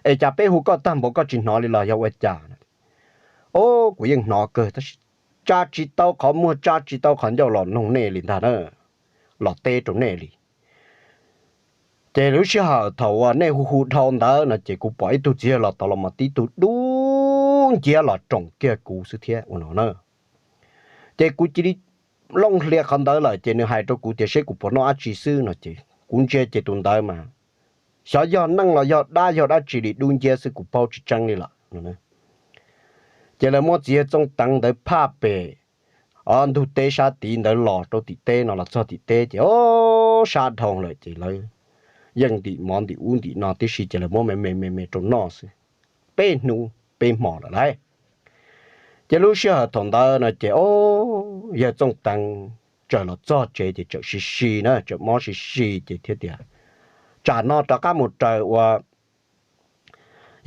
Es cas peb hu koj tag npaum koj tsis hnov li los yog ua cas? O, kuv yeej hnov kawg tab sis tsa tsis tau qhov muag tsa tsis tau qhov ncauj los noog nej li ntag na, los teb rau nej li. Ces lub sij hawm thaum uas nej hu hu dhau ntawd no ces kuv pom ib tug txiv yawg los tod los mas tib tug dub nciab los roos kiag kuv xwb thiab ua no na. Ces kuv cia li looj hlias qhov ntawd lawm ces nws hais rau kuv tias seb kuv puas noj dab tsi xwb no ces kuv ntsia ces tus ntawd mas xyov yog neeg los yog dab yog dab tsi li dub nciab xwb kuv paub tsis tseeb li lawm. Ces lawv muab txiv yawg Txooj Teev ntawd phaj pem ntug teb sab tid ntawd los rau tim teb no los txog tim teb ces o sab dhau lawm ces lawv yeej ntim mov ntim ub ntim no tib si ces lawv muab me me me me rau noj xwb. Peb hnub peb hmo lawm lauj. Ces lub sij hawm thaum ntawd no ces o yawg Txooj Teev tsaws los txog tsev ces tsaws si si na, tsaws mob si si ces thiaj tias tsam no rov qab mus raws ua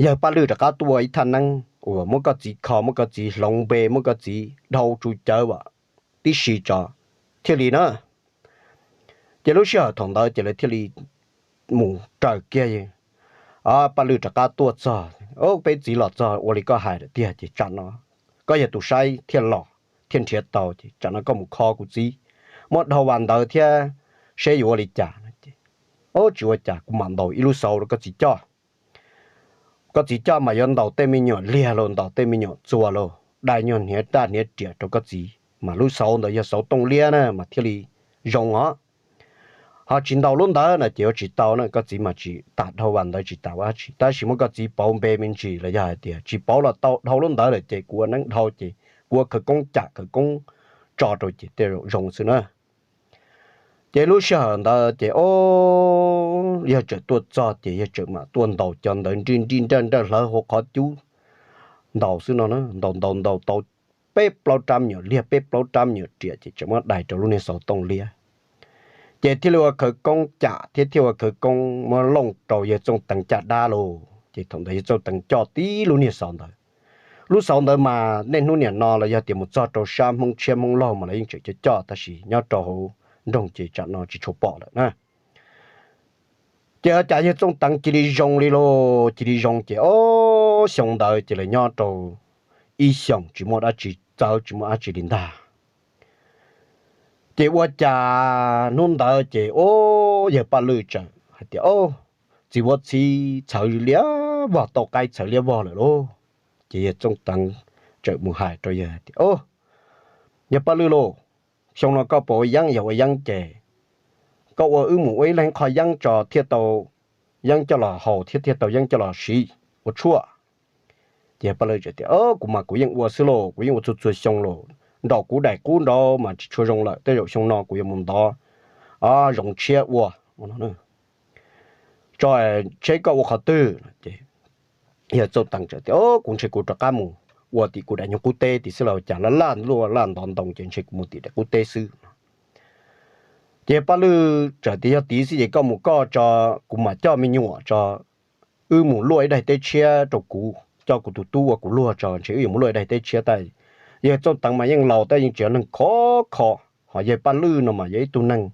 yawg Paj Lwj rov qab tuaj ua ib thaj neeb uas muab koj txiv kho muab koj txiv hloov npe muab koj txiv dhau tsu cawv tib si tso thiaj li na. Ces lub sij hawm thaum ntawd ces lawv thiaj li mus raws kiag Paj Lwj rov qab tuaj txog, peb txiv los txog ua li koj hais lawm tiag ces tsam no koj yog tus saib thiaj los thiaj nrhiav tau ces tsam no koj mus kho kuv txiv, muab dhau vas ntawd thiab seb yuav ua li cas. Tsis ua cas kuv mam ntaus ib lub xauv rau koj txiv coj. Koj txiv coj mas yuav ntaus tej me nyuam liag los ntaus tej me nyuam txuas los dai nyuag hniav raj hniav riam rau koj txiv mas lub xauv ntawd yog xauv tooj liab na mas thiaj li zoo os. Ho tsis ntaus lub ntawd no ces yuav tsis tau na, koj txiv mas tsis tas dhau vas ntawd tsis tas ua dab tsi tab sis muab koj txiv pauv npe me ntsis los yog hais tias tsis pauv los tau dhau lub ntawd lawm ces kuv ua neeb dhau ces kuv ua khawv koob cam khawv koob tso rau ces tej zaum zoo xwb na. Ces lub sij hawm ntawd ces o yawg txawm tuaj txog ces yawg txawm mam tuaj ntaus cov ntawd nrij nrij nrawj nrawj hlawv hauv qhov cub ntaus xwb no, ntaus ntaus ntaus tau peb plaub rab me nyuam liag peb plaub rab me nyuam riam ces txawm muab dai rau lub niag xauv tooj liab. Ces thiaj li ua khawv koob cam thiab thiaj ua khawv koob muab looj rau yawg Txooj Teev caj dab lauj. Ces thaum ntawd yawg Txooj Teev coj tib lub niag xauv ntawd. Lub xauv ntawd mas niaj hnub niam no los yog tias mus txog rau sab Hmoob tshiab Hmoob laug mas lawv yeej tseem coj coj tab sis nyob rau hauv nroog ces tsam no tsis tshua pom lawm na. Ces ua cas yawg Txooj Teev cia li zoo li lauj, cia li zoo ces ob xyoo ntawd ces lawv nyob rau ib xyoos tsis muaj dab tsi txawv tsis muaj dab tsi li ntag. Ces ua cas hnub ntawd ces o yawg Paj Lwj txawm hais tias o txiv huab txhib txhawv liab vog tau qaib txhawv liab vog lawm lauj. Ces yawg Txooj Teev txawm mus hais rau yawg tias o yawg Paj Lwj lauj, xyoo no koj puas ua yeeb, yog ua yeeb ces koj ua wb mus ua ib leeg qho yeeb tso thiaj tau yeeb coj los haus thiab thiaj tau yeeb coj los siv ua tshuaj. Ces Paj Lwj tias kuv mas kuv yeej ua xwb lauj, kuv yeej ua txhua txhua xyoo lauj, nraum kuv daim qub nraud mas tsis tshua zoo lawm tej zaum xyoo no kuv yuav mus ntov zoov tshiab ua tso, ntshe koj ua qhov twg. Yawg Txooj Teev tias kuv ntshe kuv rov qab mus ua tim kuv daim nyuag qub teb tim xwb los cas laj laj luaj laj ntov ntoo ces ntshe kuv mus tim daim qub teb xwb. Ces Paj Lwj txawm tias yog tid xwb ces koj mus koj tso, kuv mam coj me nyuam tso, wb mus luaj ib daim teb tshiab rau kuv, coj kuv tus tub ua kuv luag tso ntshe wb yuav mus luaj ib daim teb tshiab tab yawg Txooj Teev mas yeej laus tab yeej tsis yog neeg khov kho, ho yawg Paj Lwj no mas yog ib tug neeg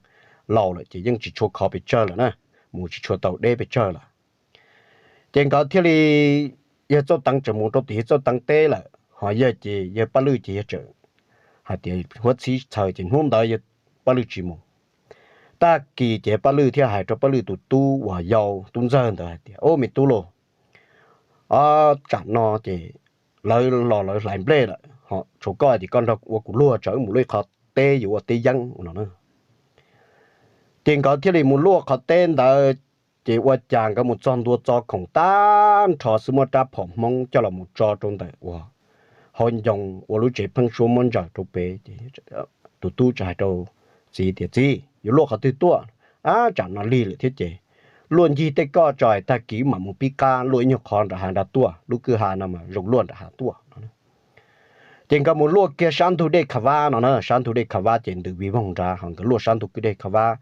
laus lawm ces yeej tsis tshua khov pes tsawg lawm na, mus tsis tshua tau deb pes tsawg lawm. Ces nkawd thiaj li, yawg Txooj Teev tseem mus rau tim yawg Txooj Teev teb lawm ho yawg ces yawg Paj Lwj ces yawg txawm hais tias huab txhib txhawv ces hnub ntawd yawg Paj Lwj tsis mus. Tag kis ces Paj Lwj thiaj hais rau Paj Lwj tus tub uas yau tub ntxawg ntawd hais tias o me tub lauj, tsam no ces lawv los lawv hlais nplej lawm ho tshuav koj ces koj nrog ua kuv luag tso wb mus luaj ib qho teb yuav ua teb yeeb no. Ces nkawd thiaj li mus luaj qhov teb ntawd. Ces ua cas nkawd mus txog ntua txo khoom tag nrho xwb muab rab phom Hmoob coj los mus tso rau ntawm uas hauv ncoo ua lub tsev pheeb suab muab ntsaws rau pem ces tus tub txawm hais rau txiv tias txiv, yuav luaj qhov twg tuaj? Ab tsam no lig lawm thiab ces luaj ncig tej koj tso, tag kis mam mus pib qab luaj ib nyuag qhov nram hav nrad tuaj, lub kwj ha no mas zoo luaj nram hav tuaj no. Ces nkawd mus luaj kiag sab ntug dej Khav Vab no na, sab ntug dej Khav Vab ces ntws vij voog nrad, ho nkawd luaj sab ntug kwj dej Khav Vab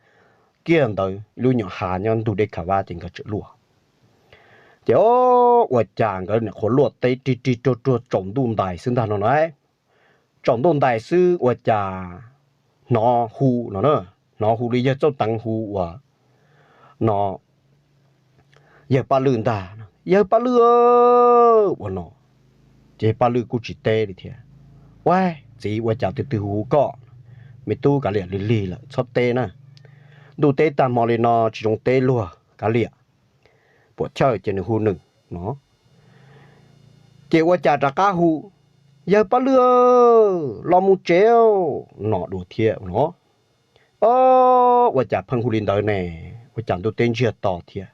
kiag ntawd, lub nyuam hav nyob ntug dej Khav Vab ces nkawd txawm luaj. Ces o, ua cas nkawd nyuam qhuav luaj teb rig rig ruag ruag tsaus ntuj ntais xwb ntag no na. Tsaus ntuj ntais xwb ua cas hnov hu no na, hnov hu li yawg Txauj Teev hu uas no, yawg Paj Lwj ntag, yawg Paj Lwj ua no. Ces Paj Lwj kuj tsis teb li thiab. Ua, txiv, ua cas twg twg hu hu koj? Me tub, kav liam, lig lig lawm txhob teb na. Ntuj teb tag hmo li no tsis zoo teb luag, kav liam. Puam chawj ces nws hu nws no. Ces ua cas rov qab hu, yawg Paj Lwj, los mus tsev no dua thiab no. O, ua cas pheej hu li ntawd ne? Ua cas ntuj teb ntsiag to thiab?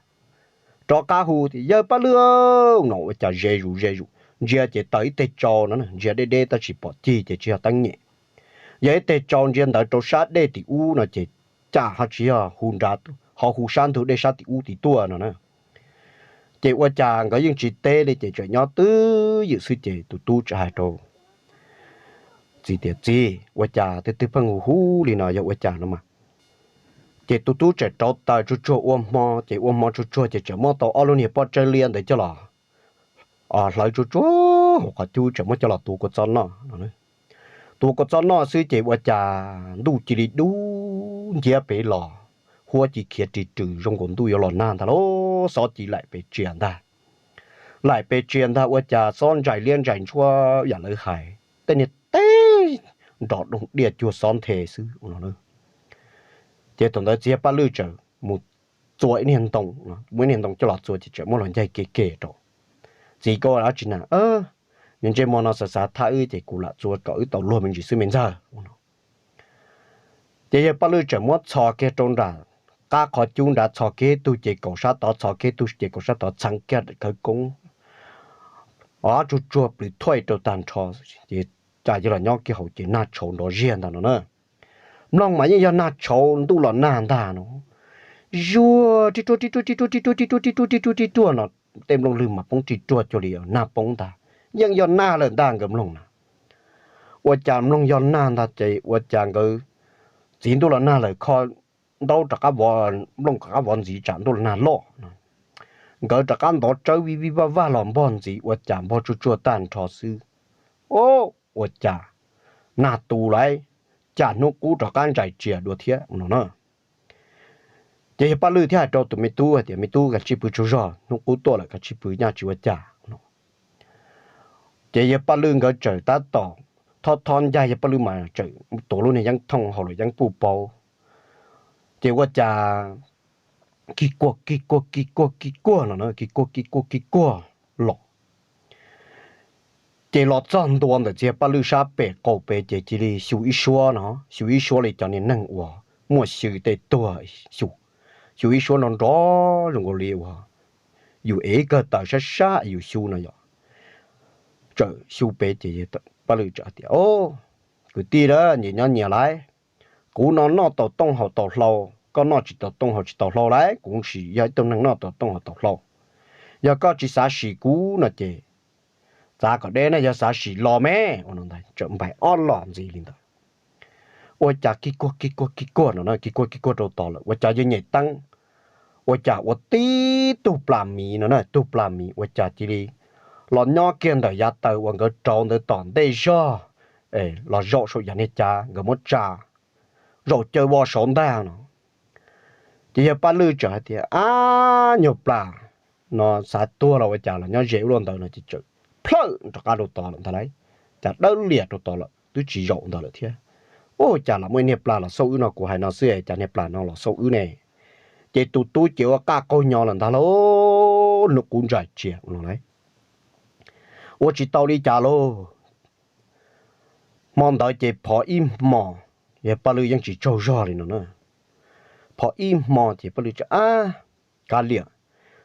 Rov qab hu, yawg Paj Lwj no, ua cas ze zus ze zus, ntsia ces taws ib teg tsau no, ntsia deb deb tab sis pom cig ces tsis yog teeb nyem. Yog ib teg tsau ntsia ntawd rau sab dej tim ub no ces cas ho tsis yog hu nrad, ho hu sab ntug dej sab tim ub tim tuaj no na. Ces ua cas nkawd yeej tsis teb li ces tseem nyob twb ywm xwb ces tus tub txawm hais rau txiv tias, txiv, ua cas twg twg pheej hu hu li no yog ua cas no mas? Ces tus tub tseem rauv taws tsuag tsuag ua hmo, ces ua hmo tsuag tsuag ces tseem muab tau ob lub niag pob tsawb liab ntawd coj los hlawv tsuag tsuag hauv qhov cub tseem muab coj los tuav kua txob noj. Tuav kua txob noj xwb ces ua cas ntuj cia li dub nciab pem los, huab ci khiav ris rws zoo nkaus ntuj yuav los nag ntag lauj, xob ci laim pes tsia ntag. Laim pes tsia ntag ua cas xob ntsais liab ntsais ntsuab yam lawv hais, tej niag teb nrov doog diaj cuag xob nthe xwb no. Ces thaum ntawd txiv yawg Paj Lwj txawm mus txua ib niag ntoo, muaj ib niag ntoo coj los txua ces tseem muab los ncaig ke ke rau. Txiv, koj ua dab tsi na? Ntsej muag no xav xav thab wb ces kuv lam txua kom wb tau luag me ntsis xwb me ntxawg no. Ces yawg Paj Lwj tseem muab txhos kiag rau nram qab qhov cub nrad, txhos kiag tug ces kaum sab tod, txhos kiag tug ces kaum sab tod, txheev kiag khawv koob, o, tsuag tsuag plwv thuaj rau tag nrho. Ces cas yog los nyob kiag hauv ces nag tshauv nrov ziag ntag no na. Mloog mas yeej yog nag tshauv ntuj los nag ntag no. Zuag ri ruag ri ruag ri ruag ri ruag ri ruag ri ruag ri ruag ri ruag no, tej nplooj lwg mas poob ri ruag cuag li nag poob ntag. Yeej yog nag lawm ntag nkawd mloog na. Ua cas mloog yog nag ntag ces ua cas nkawd txiv, ntuj los nag lawm, kho ntaub rov qab vov, nplooj rov qab vov ntxiv tsam ntuj los nag loj no. Nkawd rov qab ntov tsawb vij vij vaj vaj los npog ntxiv ua cas npog tsuag tsuag tag nrho xwb. O, ua cas nag tu lawm, cas hnub qub rov qab ntsais tsia dua thiab no na. Ces yawg Paj Lwj thiaj hais rau tus me tub hais tias, me tub, kav tsij pw tsaug zog, hnub qub tuaj lawm kav tsij pw, nyaj tsis ua cas no. Ces yawg Paj Lwj nkawd txawm tab tom thob thob ncaig, yawg Paj Lwj mas txawm tuav lub niag yeeb thooj hauv lub yeeb puj paub. Ces ua cas kig kuag kig kuag kig kuag kig kuag no na, kig kuag kig kuag kig kuag los. Ces los txog ntua ntawm txiv yawg Paj Lwj sab pem qaum pem ces cia li xyu ib suab no, xyu ib suab li cov niag neeg uas muaj xyw tej tuag xyu, xyu ib suab nrov nrov zoo nkaus li uas yus ev ib kawg taws sab sab yus xyu no yom. Txawm xyu pem ces Paj Lwj txawm tias, o, kwv tij a, nyias nyob nyias lauj. Kuv no noj tau tooj haus tau hlau, koj noj tsis tau tooj haus tsis tau hlau lauj. Kuv sim yog ib tug neeg noj tau tooj haus tau hlau. Yog koj tsis xav sim kuv no ces txav kom deb na, yog xav sim los me. Ua no ntag, txawm npais ob los ntxiv li ntawd. Ua cas kig kuag kig kuag kig kuag no na, kig kuag kig kuag rau tod lawm, ua cas yawg Nyem Teeb, ua cas ua tib tug plas miv no na, tug plas miv ua cas cia li los nyob kiag ntawm yav taws uas nkawd rauv ntawd tom ntej zog, los zaum saum yav niag cav nkawd muab tsa, zaum caw vo saud ntag no. Ces yawg Paj Lwj txawm hais tias, ab, nyuag plas no xav tuag los ua cas los nyob ze ua luaj ntawd no ces txawm plhawj rov qab rau tod lawm ntag lauj. Cas dawb lias rau tod lawm twb tsis zaum ntawd lawm thiab. Ua cas los muaj ib niag plas los xauj wb no, kuv hais no xwb cas niag plas no los xauj wb ne. Ces tus tub ces ua qaj qaug nyo lawm ntag lauj, hnub qub ntsais tsia no lauj. Ua tsis tau li cas lauj. Hmo ntawd ces phov ib hmo, yawg Paj Lwj yeej tsis tsaug zog li no na. Phov ib hmo ces Paj Lwj txawm, ab, kav liam,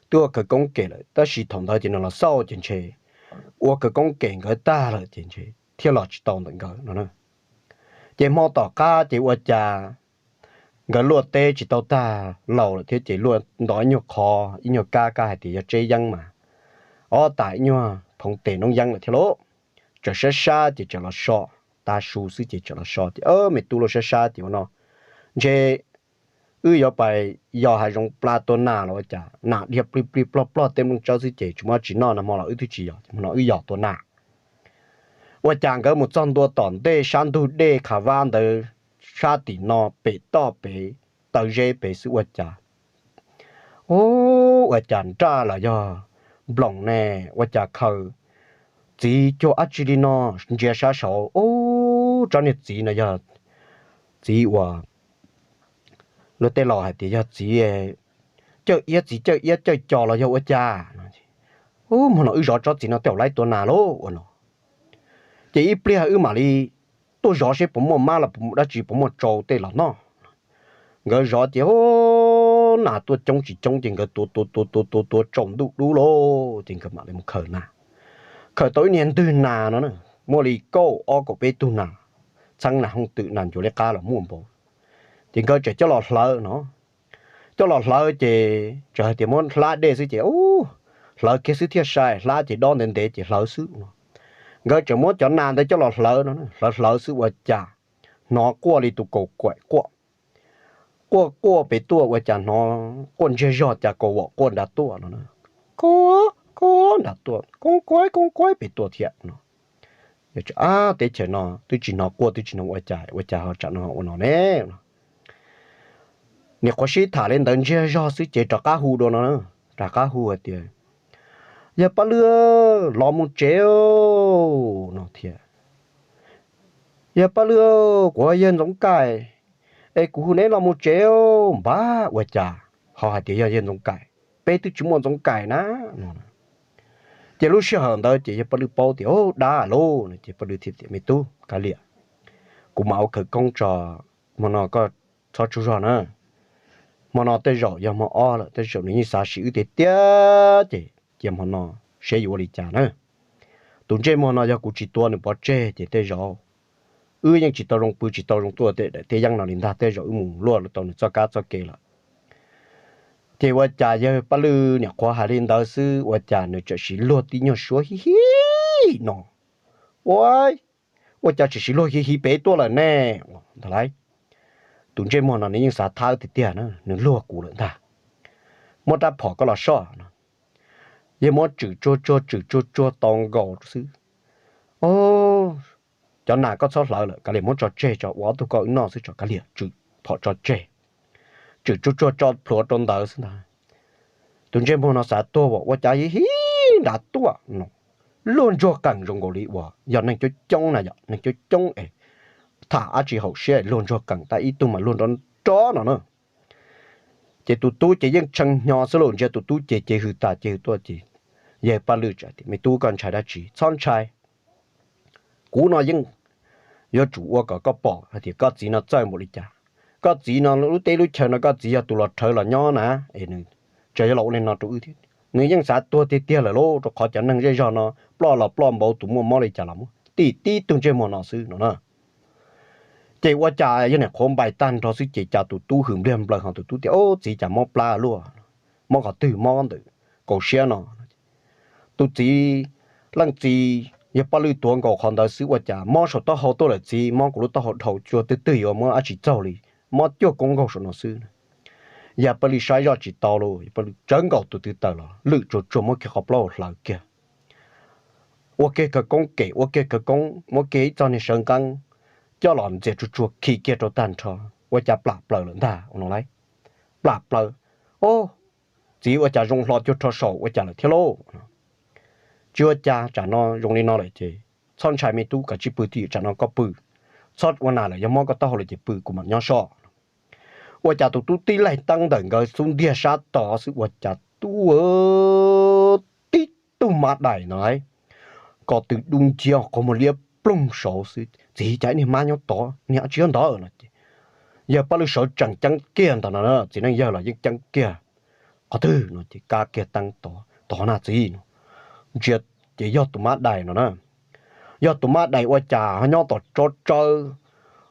twb ua khawv koob kem lawm, tab sis thaum ntawd ces nws los xauj ces ntshe ua khawv koob kem nkawd tag lawm ces ntshe thiaj los tsis tau ntawm nkawd no na. Ces hmo tom qab ces ua cas nkawd luaj teb tsis tau tag laus lawm thiab ces luaj nto ib nyuag qhov ib nyuag kab, kab hais tias yog tseb yeeb mas ob tas ib nyuag phoov tes noob yeeb lawm thiab lauj. Txawm sab sab ces txawm los so, tav su xwb ces txawm los so tias, me tub, luaj sab sab ces ua no, ntshe wb yuav pais yos hav zoov pla tua nas los ua cas nas dhia plig plig plog plog tej nplooj tsawb xwb ces tsis muaj dab tsi noj no, hmo no wb twb tsis yos, hmo no wb yos tua nas. Ua cas nkawd mus txog ntua tom ntej sab ntug dej Khav Vab ntawd, sab tim no pem toj pem taw zeb pem xwb ua cas, u, ua cas nraj los yog nploos ne, ua cas khaws txiv cuag dab tsi li no, ntsia sab saud, u, tsob niag txiv no yog txiv uas luag tej laus hais tias yog txiv cawj iab, txiv cawj iab cawj co los yog ua cas. U, hmo no wb zov tsob txiv no tej zaum laib tua nas lauj ua no. Ces ib pliag wb mam li tuaj zov seb puas muaj mab los dab tsi, puas muaj tsau tej los noj. Nkawd zov ces, u, nas tuaj coob tsis coob ces nkawd tua tua tua tua tua tua tsaus ntuj dub lauj ces nkawd mam li mus khaws nas. Khaws tau ib niag ntwg nas no, muaj li kaum ob kaum peb tug nas, txheeb nas hooj twm nas ncuav liab qab los muaj npaum. Ces nkawd tseem coj los hlawv no, coj los hlawv ces txawm hais tias muab hlab dej xwb ces, u, hlawv kiag xwb thiaj sai, hlab ces dob ntev ntev ces hlawv xwb no. Nkawd tseem muab cov nas ntawd coj los hlawv no, hlawv hlawv xwb ua cas hnov quaj li tus kaus kuam quaj, quaj quaj pem tuaj ua cas hnov quaj ntsiag zog cas kaus vom quaj nrad tuaj no, kuj kuj nrad tuaj, koob kuaib koob kuaib pem tuaj thiab no. Ab, teb chaws no twb tsis hnov quaj twb tsis hnov ua cas, ua cas ho tsam no ua no ne? Niam qhuav sib tham li ntawd ntsiag zog xwb ces rov qab hu dua no, rov qab hu hais tias, yawg Paj Lwj, los mus tsev no thiab. Yawg Paj Lwj, kuv yog Ntxoov Kaim es kuv hu neb los mus tsev. Npab, ua cas ho hais tias yog yawg Ntxoov Kaim, peb twb tsis muaj Ntxoov Kaim na no. Ces lub sij hawm ntawd ces yawg Paj Lwj paub tias, u, dab lauj no ces Paj Lwj thiaj tias, me tub kav liam, kuv mam ua khawv koob tso, hmo no koj txhob tsaug zog na. Hmo no tej zaum yog hmo ob lawm, tej zaum nws yeej xav sim wb tiag tiag ces cia hmo no seb yuav ua li cas na. Tus ntsej muag no yog kuv tsis tua nws pov tseg ces tej zaum wb yeej tsis tau zoo pw tsis tau zoo tuaj tej daim teb yeeb no li ntag, tej zaum wb mus luaj tau nws txoj kab txoj kev lawm. Ces ua cas yawg Paj Lwj niam qhuav hais li ntawd xwb ua cas nws txawm sim luag tib nyuag suab hib hib no, ua, ua cas txawm sim luag hib hib pem tuaj lawm ne? Ntag lauj, tus ntsej muag no nws yeej xav thab tiag tiag na, nws luag kuv lawm ntag. Muab rab phom koj los soj no, yawg muab tswm tsuag tsuag tswm tsuag tsuag tau nkaus xwb. O, cov nas koj txhob hlawv lawm, kav liam muab tso tseg tso, ua ob tug koj wb noj xwb tso, kav liam tswm phom tso tseg. Tswm tsuag tsuag tso plhuav rau ntawd xwb ntag. Tus ntsej muag no xav tuag as, ua cas hib hib nrad tuaj no, luag ntsuag qees zoo nkaus li uas yog neeg coob coob na yom, neeg coob coob es tham dab tsi haum siab luag ntsuag qees tas ib tug mas luag nrov nrov no na. Ces tus tub ces yeej tshee hnyo xwb los ntsia tus tub ces ces hws tas ces hws tuaj ces yawg Paj Lwj tias, me tub, koj ntshai dab tsi, txhob ntshai. Kuv no yeej yuav tsum ua kom koj pom hais tias koj txiv no txawj npaum li cas. Koj txiv no lub teb lub chaw no koj txiv yog tus los rhawv los nyob na, es nws tseem yuav los ua li no rau wb thiab. Nws yeej xav tuag tiag tiag lawm lauj, rau qhov cov neeg zej zog no ploj los ploj npaum tus muaj mob li cas los muab tib tib tug ntsej muag no xwb no na. Ces ua cas yog niam qhuav npais tag nrho xwb ces cas tus tub hws npliag nplaws ho tus tub tias, o, txiv, cas mob plab luaj, mob qhov twg, mob ntawm kaum siab no. Tus txiv, leej txiv yawg Paj Lwj tuav nkaus qhov ntawd xwb ua cas mob saum taub hau tuaj lawm txiv, mob kuv lub taub hau dhau cuag twg twg yuav muab dab tsi txaug li, mob cuag koob nkaus saum no xwb. Yawg Paj Lwj saib zoj tsis tau los yawg Paj Lwj tsawv nkaus tus tw taws los lwm tsuag tsuag muab kiag qhov plaub hau hlawv kiag, ua kiag khawv koob kem, ua kiag khawv koob, muab kiag ib txoj niag sawv nqeeb coj los ntxias tsuag tsuag khi kiag rau tag nrho, ua cas plam plaws lawm ntag no lauj. Plam plaws, o, txiv, ua cas zoo hlo cuag rho saum ua cas lawm thiab lauj. Tsis ua cas, tsam no zoo li no lawm ces txhob ntshai me tub, kav tsij pw twj ywm, tsam no koj pw, txhob ua nas lawm, yog mob koj taub hau lawm ces pw, kuv mam nyob soj. Ua cas tus tub tib laig teeb ntawm nkawd xub ntiag sab tod xwb ua cas tub, tib tug mab dais no, ko tw dub nciab, qhov muag liab ploog saud xwb. Txiv, cas ib niag mab nyob tod, niag dab tsi nyob ntawd no ces yawg Paj Lwj sawv tsees ceeb kiag ntag no, txiv neej yawg los yeej ceeb kiag. Qhov twg no ces kab kiag teeb tod, tod na txiv no. Ntsia ces yog tus mab dais no na. Yog tus mab dais ua cas ho nyob tom tsob tsawb,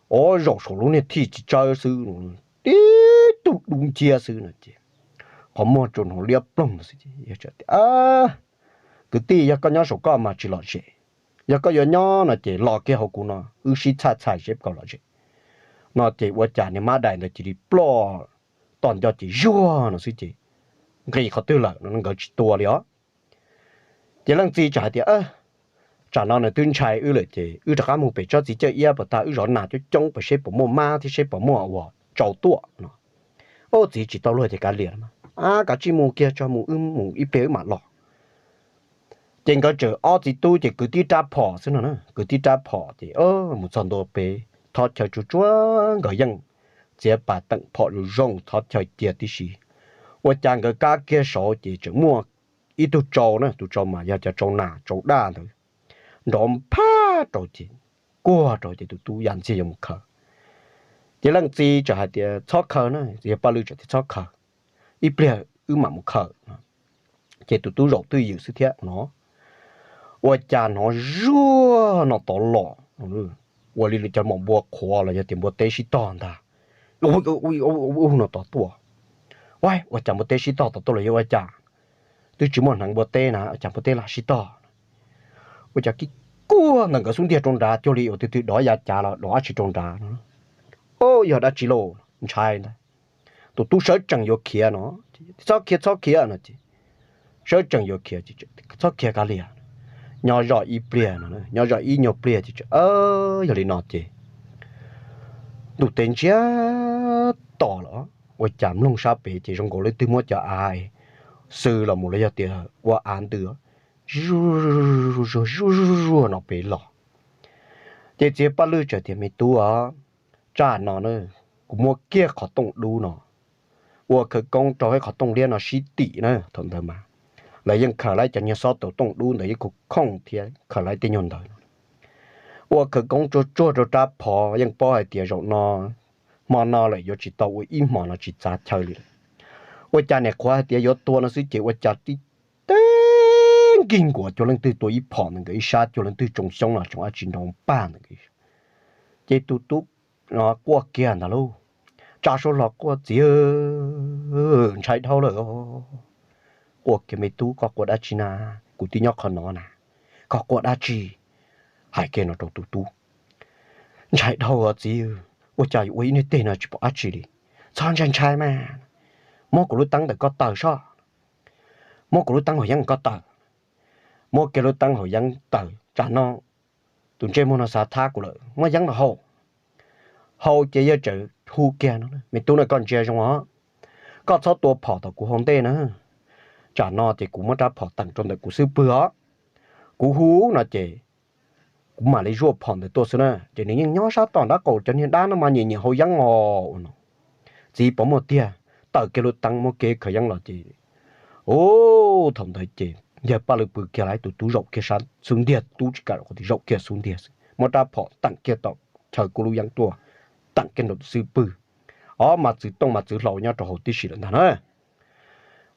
o, zaum saum lub niag thij txiv tsawb xwb, tib tug dub nciab xwb no ces qhov muag tsuas hnov liab ploog xwb ces tias, Kwv tij, yog koj nyob saum koj mas tsis lom zem, yog koj yuav nyob no ces los kiag hauv kuv no wb sib txhaj txhais seb puas lom zem. No ces ua cas niag mab dais ntawd cia li ploj tom nco ces zuag no xwb ces nqis qhov twg lawm no nkawd tsis tua li os. Ces leej txiv txawm hais tias, Tsam no nws twb ntshai wb lawm ces wb rov qab mus pem tsob txiv cawj iab puas tag, wb zov nas coob coob puas seb puas muaj mab thiab seb puas muaj uas tsau tuaj no. Ub, txiv tsis tau luag ces kav liam, a, kav tsij mus kiag tso, mus wb mus ib pliag wb mam los. Ces nkawd txawm ob txiv tub ces kwv tib rab phom xwb no na, kwv tib rab phom ces mus txog ntua pem thov chaw tsuag tsuag nkawd yeej txiav pas teem phom zoo zoo thov chaw cia tib si. Ua cas nkawd kab kiag saud ces tseem muaj ib tug tsau na, tus tsau mas yog cov tsau nas tsau daj ntawd, nrov phaj rau ces kuag rau ces tus tub ya ntxiag yuav mus khaws. Ces leej txiv txawm hais tias, Txhob khaws na. Yawg Paj Lwj txawm tias, Txhob khaws, ib pliag wb mam mus khaws. Ces tus tub zaum twj ywm xwb thiab no, ua cas hnov zuag no tod los, ua li cov maum npua qhuav los yog tias npua teb sib tog ntag, no tod tuaj. Ua, ua cas npua teb sib tog tod tuaj los yog ua cas? Twb tsis muaj hneev npua teb na, ua cas npua teb lam sib tog? Ua cas kib kuag ntawm nkawd xub ntiag rau nrad cuag li ua twg twg dov yav cav los dov dab tsi rau nrad no. Ub, yog dab tsi lauj, ntshai ntag. Tus tub sawv tsees yuav khiav no, Txhob khiav, txhob khiav no ces sawv tsees yuav khiav, Txhob khiav kav liam, nyob zoj ib pliag no, nyob zoj ib nyuag pliag ces yog li no ces ntuj teb ntsiag to lawm, ua cas mloog sab pem ces zoo nkaus leej twg muab cov av xwb los mus los yog tias ua av ntws zuag zuag zuag no pem los. Ces txiv Paj Lwj txawm tias, Me tub os, tsam no na kuv muab kiag qhov tooj dub no ua khawv koob rau ib qhov tooj liab no sib tim na. Thaum ntawd mas lawv yeej khaws lawv cov niag xob taus tooj dub ntawd yeej khoom khooj thiab khaws lawv tej nyuag ntawd no. Ua khawv koob tsuag tsuag rau rab phom, yeej paub hais tias zaum no hmo no lawm yuav tsis tau ua ib hmos no tsis txav chaw li lawm. Ua cas niam qhuav hais tias yuav tua no xwb ces ua cas tib teb nkig nkuav cuag leej twg tua ib phom ntawm nkawd ib sab, cuag leej twg tsoo xyoob los tsoo dab tsi nrov pag ntawm nkawd. Ces tus tub quaj kiag ntag lauj, tsa suab hlo quaj, Txiv, ntshai dhau lawm. Quaj kiag, Me tub, koj quaj dab tsi na? Kuv twb nyob qhov no na, koj quaj dab tsi? Hais kiag no rau tus tub, Ntshai dhau os txiv, ua cas yuav ua ib niag teg no tsis pom dab tsi li. Txhob ntshai ntshai mas, muab kuv lub teeb ntawm koj taws soj, muab kuv lub teeb haus yeeb koj taws. Muab kiag lub teeb haus yeeb taws, tsam no tus ntsej muag no xav thab kuv lawm, muab yeeb los haus. Haus ces yawg txawm hu kiag no, Me tub na, koj ntsia zoo os, koj txhob tua phom tom kuv hauv ntej na. Tsam no ces kuv muab rab phom teem rau ntawm kuv xub pwg os. Kuv hu no ces kuv mam li zuaj phom ntawd tuaj xwb na. Ces nws yeej nyob sab tom nraub qaum cov niag dab no mas nyiam nyiam haus yeeb os no. Txiv, puas muaj tiag? Taws kiag lub teeb muab kiag khaws yeeb los ces, u, thaum ntawd ces yawg Paj Lwj pw kiag lawm, tus tub zaum kiag sab xub ntiag, tub tsis kam zaum qhov twg, zaum kiag xub ntiag xwb, muab rab phom teem kiag tom chaw kuv lub yeeb tuaj, teem kiag nraum tus xub pwg. Ob, mas txwv tooj mas txwv hlau nyob rau hauv tib si lawm ntag na.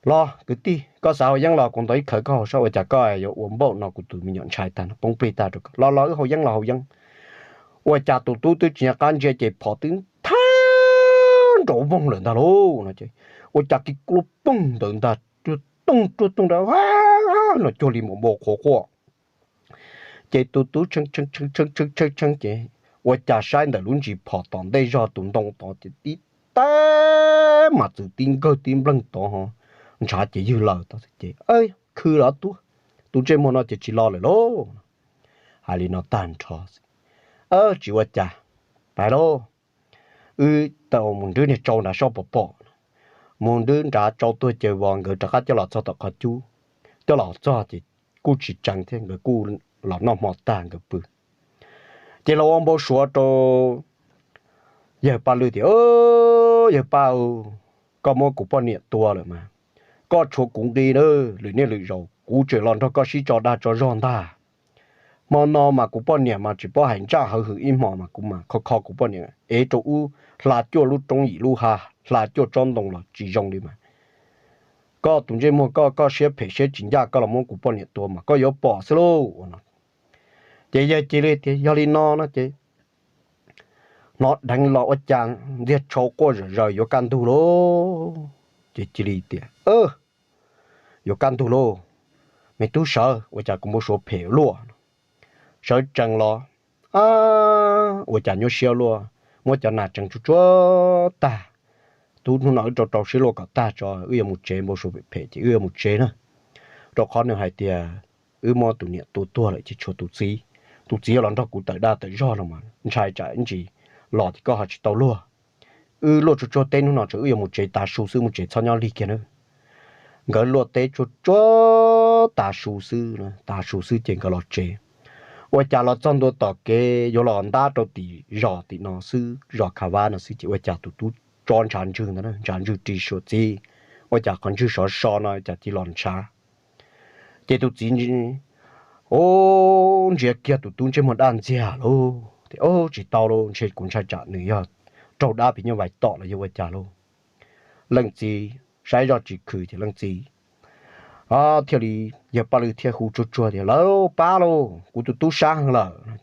Los kwv tij, koj xav haus yeeb los kuv ntaus ib khawv koj haus soj, ua cas koj yuav ua npaum no, kuv tus me nyuam ntshai tag no, poob plig tag rau koj. Los los wb haus yeeb, los haus yeeb. Ua cas tus tub twb tsis nco qab ntsia ces phom twb thab nrov voog lawm ntag lauj no ces, ua cas kis kuj poog ntawd ntag, ruaj tooj ruaj tooj nrad no cuag li maum npua qhuav quaj. Ces tus tub tshee tshee tshee tshee ces ua cas saib ntawm lub ntsis phom tom ntej zog tus ntoo tod ces tib teb mas txwv tib nkawg tib npleeg tod ho, ntshav ces ywg laws tod ces, Khwv los tuag, tus ntsej muag no ces tsis los lawm lauj. Hais li no tag nrho xwb, tsis ua cas, pais lauj, wb tau mus nrwb niag tsau nrad soj pom pom. Mus nrwb nrad tsau tuag ces vos nkawd rov qab coj los txog tom qhov cub, coj los txog ces kuj tsis tseev thiab, nkawd kuj los noj hmo tag nkawd pw. Ces los ua npau suav rau yawg Paj Lwj tias, Yawg Paj, koj muab kuv poj niam tua lawm mas koj tshuav kuv nqi na, lwm niaj lwm zaus kuv tseem los nrog koj sib tso dag tso zog ntag. Hmo no mas kuv poj niam mas tsis paub hais ntsaj hawv hwm ib hmo mas kuv mas kho kho kuv poj niam ev rau ub, hla cuaj lub roob yim lub hav, hla cuaj tsob ntoo los tsis zoo li mas. Koj tus ntsej muag koj, koj siab phem siab tsis ncaj, koj los muab kuv poj niam tua mas koj yuav pom xwb lauj no. Ces yawg cia li tias, Yog li no no ces hnov dheev los ua cas ntxiag tshau quaj zom zaws yuav kaj ntug lauj. Ces cia li tias, Yuav kaj ntug lauj, me tub sawv, ua cas kuv npau suav phem luaj. Sawv tsees los, ua cas nyuaj siab luaj, muab cov nas tseev tsuag tsuag tag. Tub, hnub no wb rau rau siab luaj kom tag tso, wb yuav mus tsev, npau suav phem ces wb yuav mus tsev na. Rau qhov nws hais tias wb muab tus niam tua tuag lawm ces tshuav tus txiv, tus txiv yuav los nrog kuv tawm dag tawm zog no mas ntshai tsam ib ntsis los ces koj ho tsis tau luag. Wb luaj tsuag tsuag teb hnub no ces wb yuav mus tsev tav su xwb, mus tsev txhob nyob lig kiag na. Nkawd luaj teb tsuag tsuag tav su xwb, tav su xwb ces nkawd los tsev. Ua cas los txog ntua tom kev yuav los ntab rau tim zos tim no xwb, zos Khav Vab no xwb ces ua cas tus tub tso ntshav ntswg ntawd, ntshav ntswg ris suas txiv, ua cas qhov ntswg sov so no cas cia los ntshav. Ces tus txiv ntsia kiag tus tub ntsej muag daj ntxiag lauj, tias, Tsis tau lauj, ntshe kuv ntshai tsam nws yog raug dab phim nyuj vais tom los yog ua cas lauj. Leej txiv saib zoj tsis khwm ces leej txiv thiaj li, yawg Paj Lwj thiaj hu tsuag tsuag tias, Lawv pab lauj, kuv tus tub sab heev lawm.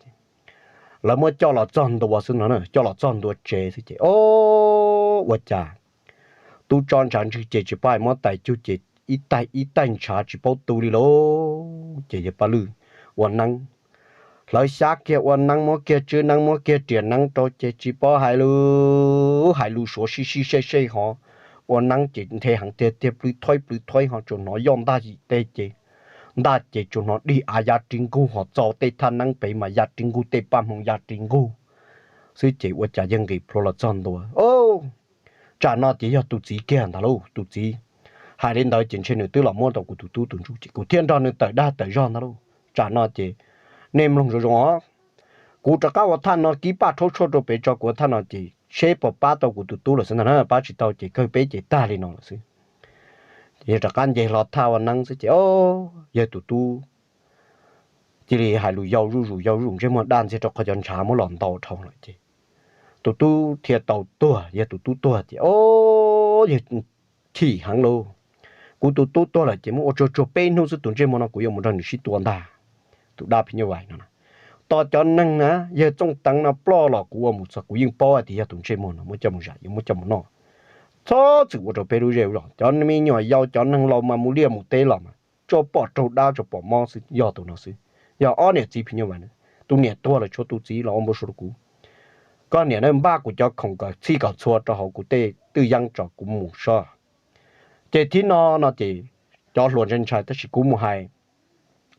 Lawv muab coj los txog ntua xwb no, coj los txog ntua tsev xwb ces, o, ua cas tub tso ntshav ntswg ces tsis paub hais, muab tais cug ces ib taig ib taig ntshav tsis paub tu li lauj. Ces yawg Paj Lwj ua neeb, hlawv xyab kiag ua neeb, muab kiag tswb neeb, muab kiag riam neeb rau ces tsis paub hais lus, hais lus suav sib sib sej sej ho. Ua neeb ces nthe heev tiag tiag, plwv thuaib plwv thuaib ho tsuas hnov yoj ntaj yim teg ces, ntaj ces tsuas hnov dig av ya ri nkuj ho txo tej thaj neeb pem mas ya ri nkuj, tej paj hmoov ya ri nkuj xwb ces ua cas yawg nqis plhuav los txog ntua. Tsam no ces yog tus txiv kiag ntag lauj, tus txiv hais li ntawd ces ntshe nws twb los muab tau kuv tus tub tus ntsuj ces kuv thiaj nrog nws tawm dag tawm zog ntag lauj. Tsam no ces nej mloog zoo zoo os, kuv rov qab ua thaj no kib paj rhaub tshuaj rau pem tso, kuv ua thaj no ces seb puas pab tau kuv tus tub lawm xwb ntag na, pab tsis tau ces kawg peb ces tag li no lawm xwb. Ces yawg rov qab nce hlo thaj ua neeb xwb ces, o, yawg tus tub cia li hais lus yau zuj zus yau zuj zus, ntsej muag daj ntxiag rau qhov cov ntshav muab los ntau dhau lawm ces tus tub thiaj tau tuag. Yawg tus tub tuag ces, o, yawg chim heev lauj, kuv tus tub tuag lawm ces muab ua tsuag tsuag peb hnub xwb, tus ntsej muag no kuv yuav mus nrog nws sib tua ntag. Tus dab phim nyuj vais no, tos cov neeg na, yawg Txooj Teev no ploj los kuv ua mus txog kuv yeej paub hais tias yog tus ntsej muag no muab coj mus zam, yuav muab coj mus noj. Txhob txwm ua rau peb lub zej lub zos, cov me nyuam yaus cov neeg laus mas mus liaj mus teb los mas tsuas pom raug dab tsuas pom mob xwb, yog tus no xwb. Yog ob niam txiv phim nyuj vais, tus niam tuag lawm tshuav tus txiv los ua npau suav rau kuv. Koj niam na, npaj kuv cov khoom kom txhij kom txhua rau hauv kuv tej twj yeeb tso kuv mus sob. Ces thib no no ces cov hluas ntshai ntshai tab sis kuv mus hais,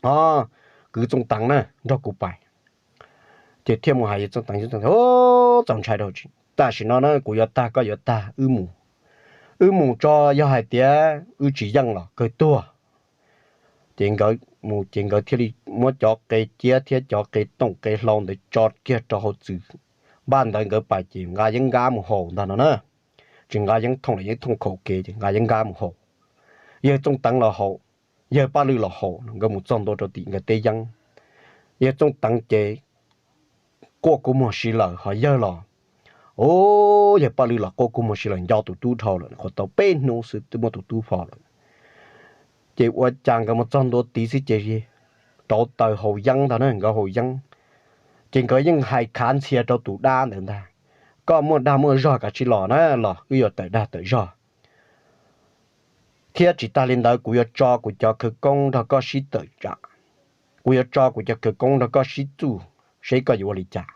o, kwv Txooj Teev na nrog kuv pais. Ces thiaj mus hais yawg Txooj Teev, txaus ntshai rau, tam sim no na kuv yuav tag koj yuav tag, wb mus, wb mus tso, yog hais tias wb tsis yeej los kawg tuag. Ces nkawd mus ces nkawd thiaj li muab cov qe ciab thiab cov qe tooj qe hlau ntawd tso kiag rau hauv txwm. Npaj ntawd nkawd pais ces nqa yeeb nkab mus haus ntag no na. Tsis nqa yeeb thooj los, yeeb thooj khaum kev ces nqa yeeb nkab mus haus. Yawg Txooj Teev los haus, yawg Paj Lwj los haus, nkawd mus txog ntua rau tim nkawd teb yeeb. Yawg Txooj Teev ces quaj kua muag si lawm, ho yawg los, o, yawg Paj Lwj los quaj kua muag si lawm, nco tus tub dhau lawm, qhuav tau peb hnub xwb twb muab tus tub pho lawm. Ces ua cas nkawd mus txog ntua tid xwb ces rauv taws haus yeeb ntag na, nkawd haus yeeb. Ces nkawd yeej hais khav ntxhias rau tus dab ntawd ntag, koj muaj dag muaj zog kav tsij los na, los wb yuav tawm dag tawm zog thiab tsis tas li ntawd kuv yuav tso kuv cov khawv koob nrog koj sib tawm tsam, kuv yuav tso kuv cov khawv koob nrog koj sib txuj seb koj yuav ua li cas.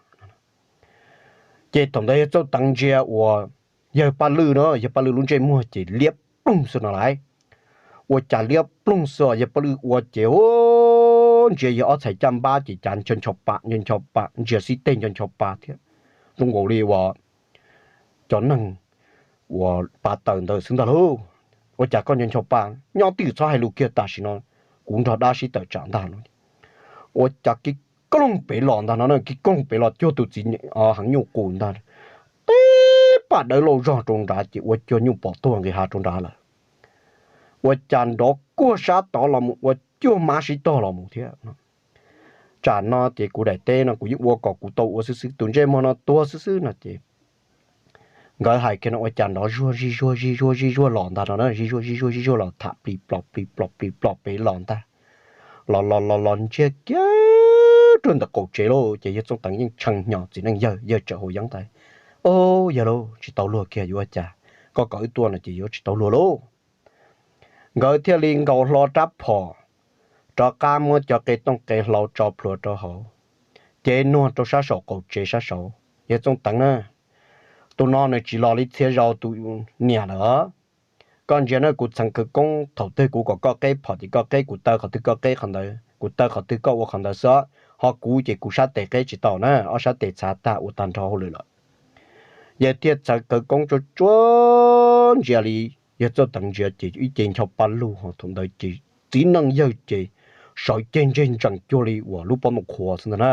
Ces thaum ntawd yawg Txooj Teev ntsia uas yawg Paj Lwj no, yawg Paj Lwj lub ntsej muag ces liab ploog xwb no lauj. Ua cas liab ploog xwb os, yawg Paj Lwj ua ces, o, ntsia yawg ob txhais caj npab ces cas ncho ncho pa ncho ncho pa, ntsia xib teg ncho ncho pa thiab, zoo nkaus li uas cov neeg uas pa taws ntawd xwb ntag lauj. Ua cas koj ncho ncho pa, nyob twj ywm txhob hais lus kiag, tam sim no kuv nrog dab sib tawm tsam ntag no. Ua cas kib koog pem los ntag no, kib koog pem los cuag tus txiv heev nyuj qus ntag, tib pam dawb lauj zog rau nrad ces ua cuag nyuj pom tuag nqis hav rau nrad lawm. Ua cas nrov kuag sab tod los mus ua cuag mab sib tog los mus thiab. Tsam no ces kuv daim teb no kuv yeej ua kom kuv tau ua xwb xwb, tus ntsej muag no tuag xwb xwb no ces nkawd hais kiag no ua cas nrov zuag zig zuag zig zuag zig zuag los ntag no, zig zuag zig zuag zig zuag los tham plis plos plis plos plis plos pem los ntag. Los los los los ntsiag kiag rau ntawm qaum tsev lauj, ces yawg Txooj Teev yeej tshee hnyo txiv neej yawg, yawg tseem haus yeeb ntag. Ob, yog lauj, tsis tau luag kiag yuav ua cas, koj kom wb tuaj no ces yuav tsis tau luag lauj. Nkawd thiaj li nkaus hlo rab phom rov qab muab cov qe tooj qe hlau tso plhuav rau hauv, cev nuag rau sab saum qaum tsev sab saud. Yawg Txooj Teev na, tus no nws tsis los li txhia zaus tus niam lawm. Koj ntsia na, kuv txheev khawv koob, thaum twg kuv kom koj qeb phom ces koj qeb, kuv taw qhov twg koj qeb qhov ntawd, kuv taw qhov twg koj ua qhov ntawd xwb, ho kuv ces kuv sab tes qeb tsis tau na, ob sab tes txhav tag ua tag nrho hauj lwm lawm. Yawg thiaj txheev khawv koob tsuag tsuag ntsia li, Yawg Txooj Teev ntsia ces ib ce ncho paj lug, ho thaum ntawd ces txiv neej yawg ces sawv ceg ntseg ntsees cuag li uas lub pob ntoo qhuav xwb ntag na.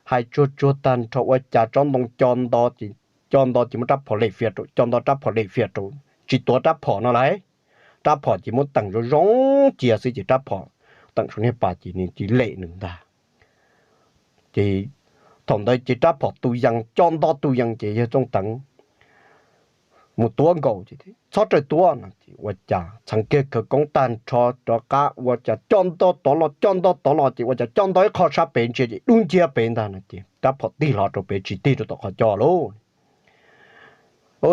Hais tsuag tsuag tag nrho ua cas tsob ntoo co nto, co nto ces muab rab phom lem fias rau, co nto rab phom lem fias rau, tsis tuav rab phom no lawm. Rab phom ces muab teem zoo zoo cia xwb ces rab phom teem saum niag pas ces nws cia li lem nws ntag. Ces thaum ntawd ces rab phom tu yees, co nto tu yees ces Yawg Txooj Teev mus tuav nkaus, txhob rawm tuav no ces ua cas txheev kiag khawv koob tag nrho rov qab ua cas co nto tod los, co nto tod los ces ua cas co nto ib qho sab pem ntsia ces dub nciab pem ntag no ces rab phom tig hlo rau pem tsis tig rau tom qhov co lauj.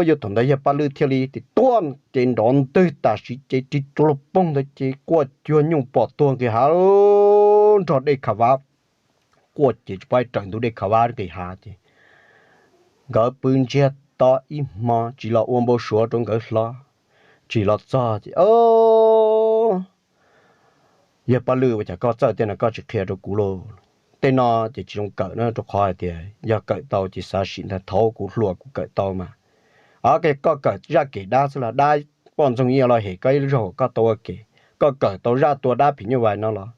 Yog thaum ntawd Yawg Paj Lwj thiaj li tis tuaj ces nrov ntwg tam sim ces ris rau lub poog ntawd ces quaj cuag nyuj pom tuag nqis hav, nrog dej Khav Vab quaj ces tsis paub raws ntug dej Khav Vab nqis hav ces nkawd pw ntsiag to ib hmo tsis los ua npau suav rau nkawd hlo, tsis los txog ces, o, Yawg Paj Lwj, ua cas koj txawj tej no koj tsis qhia rau kuv lauj? Tej no ces tsis zoo kawm na, rau qhov hais tias yog kawm tau ces xav sim ntag, thaum kuv hluas kuv kawm tau mas. Koj kawm zaj kev dab xwb los dab poj ntxoog yeej los hem koj ib zaug koj tau ua ke. Koj kawm tau zaj tua dab phim nyuj vais no los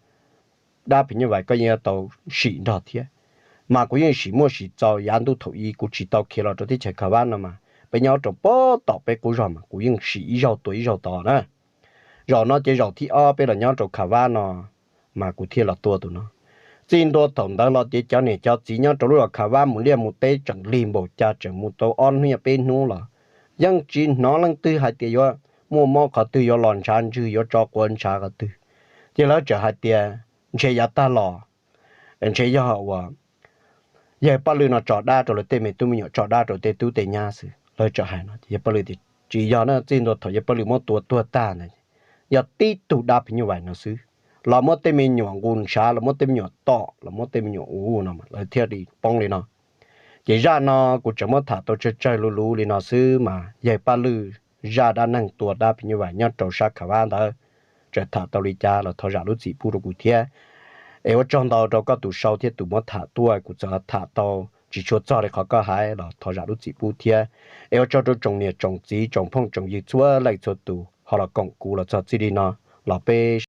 dab phim nyuj vais koj yeej yuav tau sim nrog thiab. Mas kuv yeej sim muaj sim txaus, yav ntuj thaum i kuv tsis tau khiav los rau teb chaws Khav Vab no mas peb nyob rau pem tom peb qub zog mas kuv yeej sim ib zaug tua ib zaug tod na. Zaum no ces zaum thib ob peb los nyob rau Khav Vab no mas kuv thiaj los tua tus no. Txij ntua thaum ntawd los ces cov niam cov txiv nyob rau lub zos Khav Vab mus liaj mus teb tseem lig npaum cas, tseem mus tau ob hnub peb hnub los yeej tsis hnov leej twg hais tias yuav muaj mob qhov twg, yuav los ntshav ntswg, yuav tso quav ntshav qhov twg. Ces lawv txawm hais tias ntshe yav tag los ntshe yog uas Yawg Paj Lwj no tso dab rau lawv tej me tub me nyuam, tso dab rau tej tub tej nyab xwb, lawv txawm hais no. Yawg Paj Lwj tias tsis yog na, txij ntua thaum Yawg Paj Lwj muab tua tuag tag ntawd yog tib tug dab phim nyuj vais no xwb, los muab tej me nyuam nqus ntshav, los muab tej me nyuam tom, los muab tej me nyuam ua no, lawv thiaj li poob li no. Ces zaj no kuv tseem muab tham tau tsawg tsawg luv luv li no xwb mas Yawg Paj Lwj zaj dab neeg tua dab phim nyuj vais nyob rau sab Khav Vab ntawd tseem tham tau li cas los thov zam lub txim pub rau kuv thiab. Es ua tsaug ntau rau koj tus sau thiab tus muab tham tuaj, kuv txawm tham tau tsis tshua txog li qhov koj hais los thov zam lub txim pub thiab. Es ua tsaug rau tsoom niam tsoom txiv tsoom phooj tsoom ywg txhua leej txhua tus ho los koom kuv los txog txij li no, los peb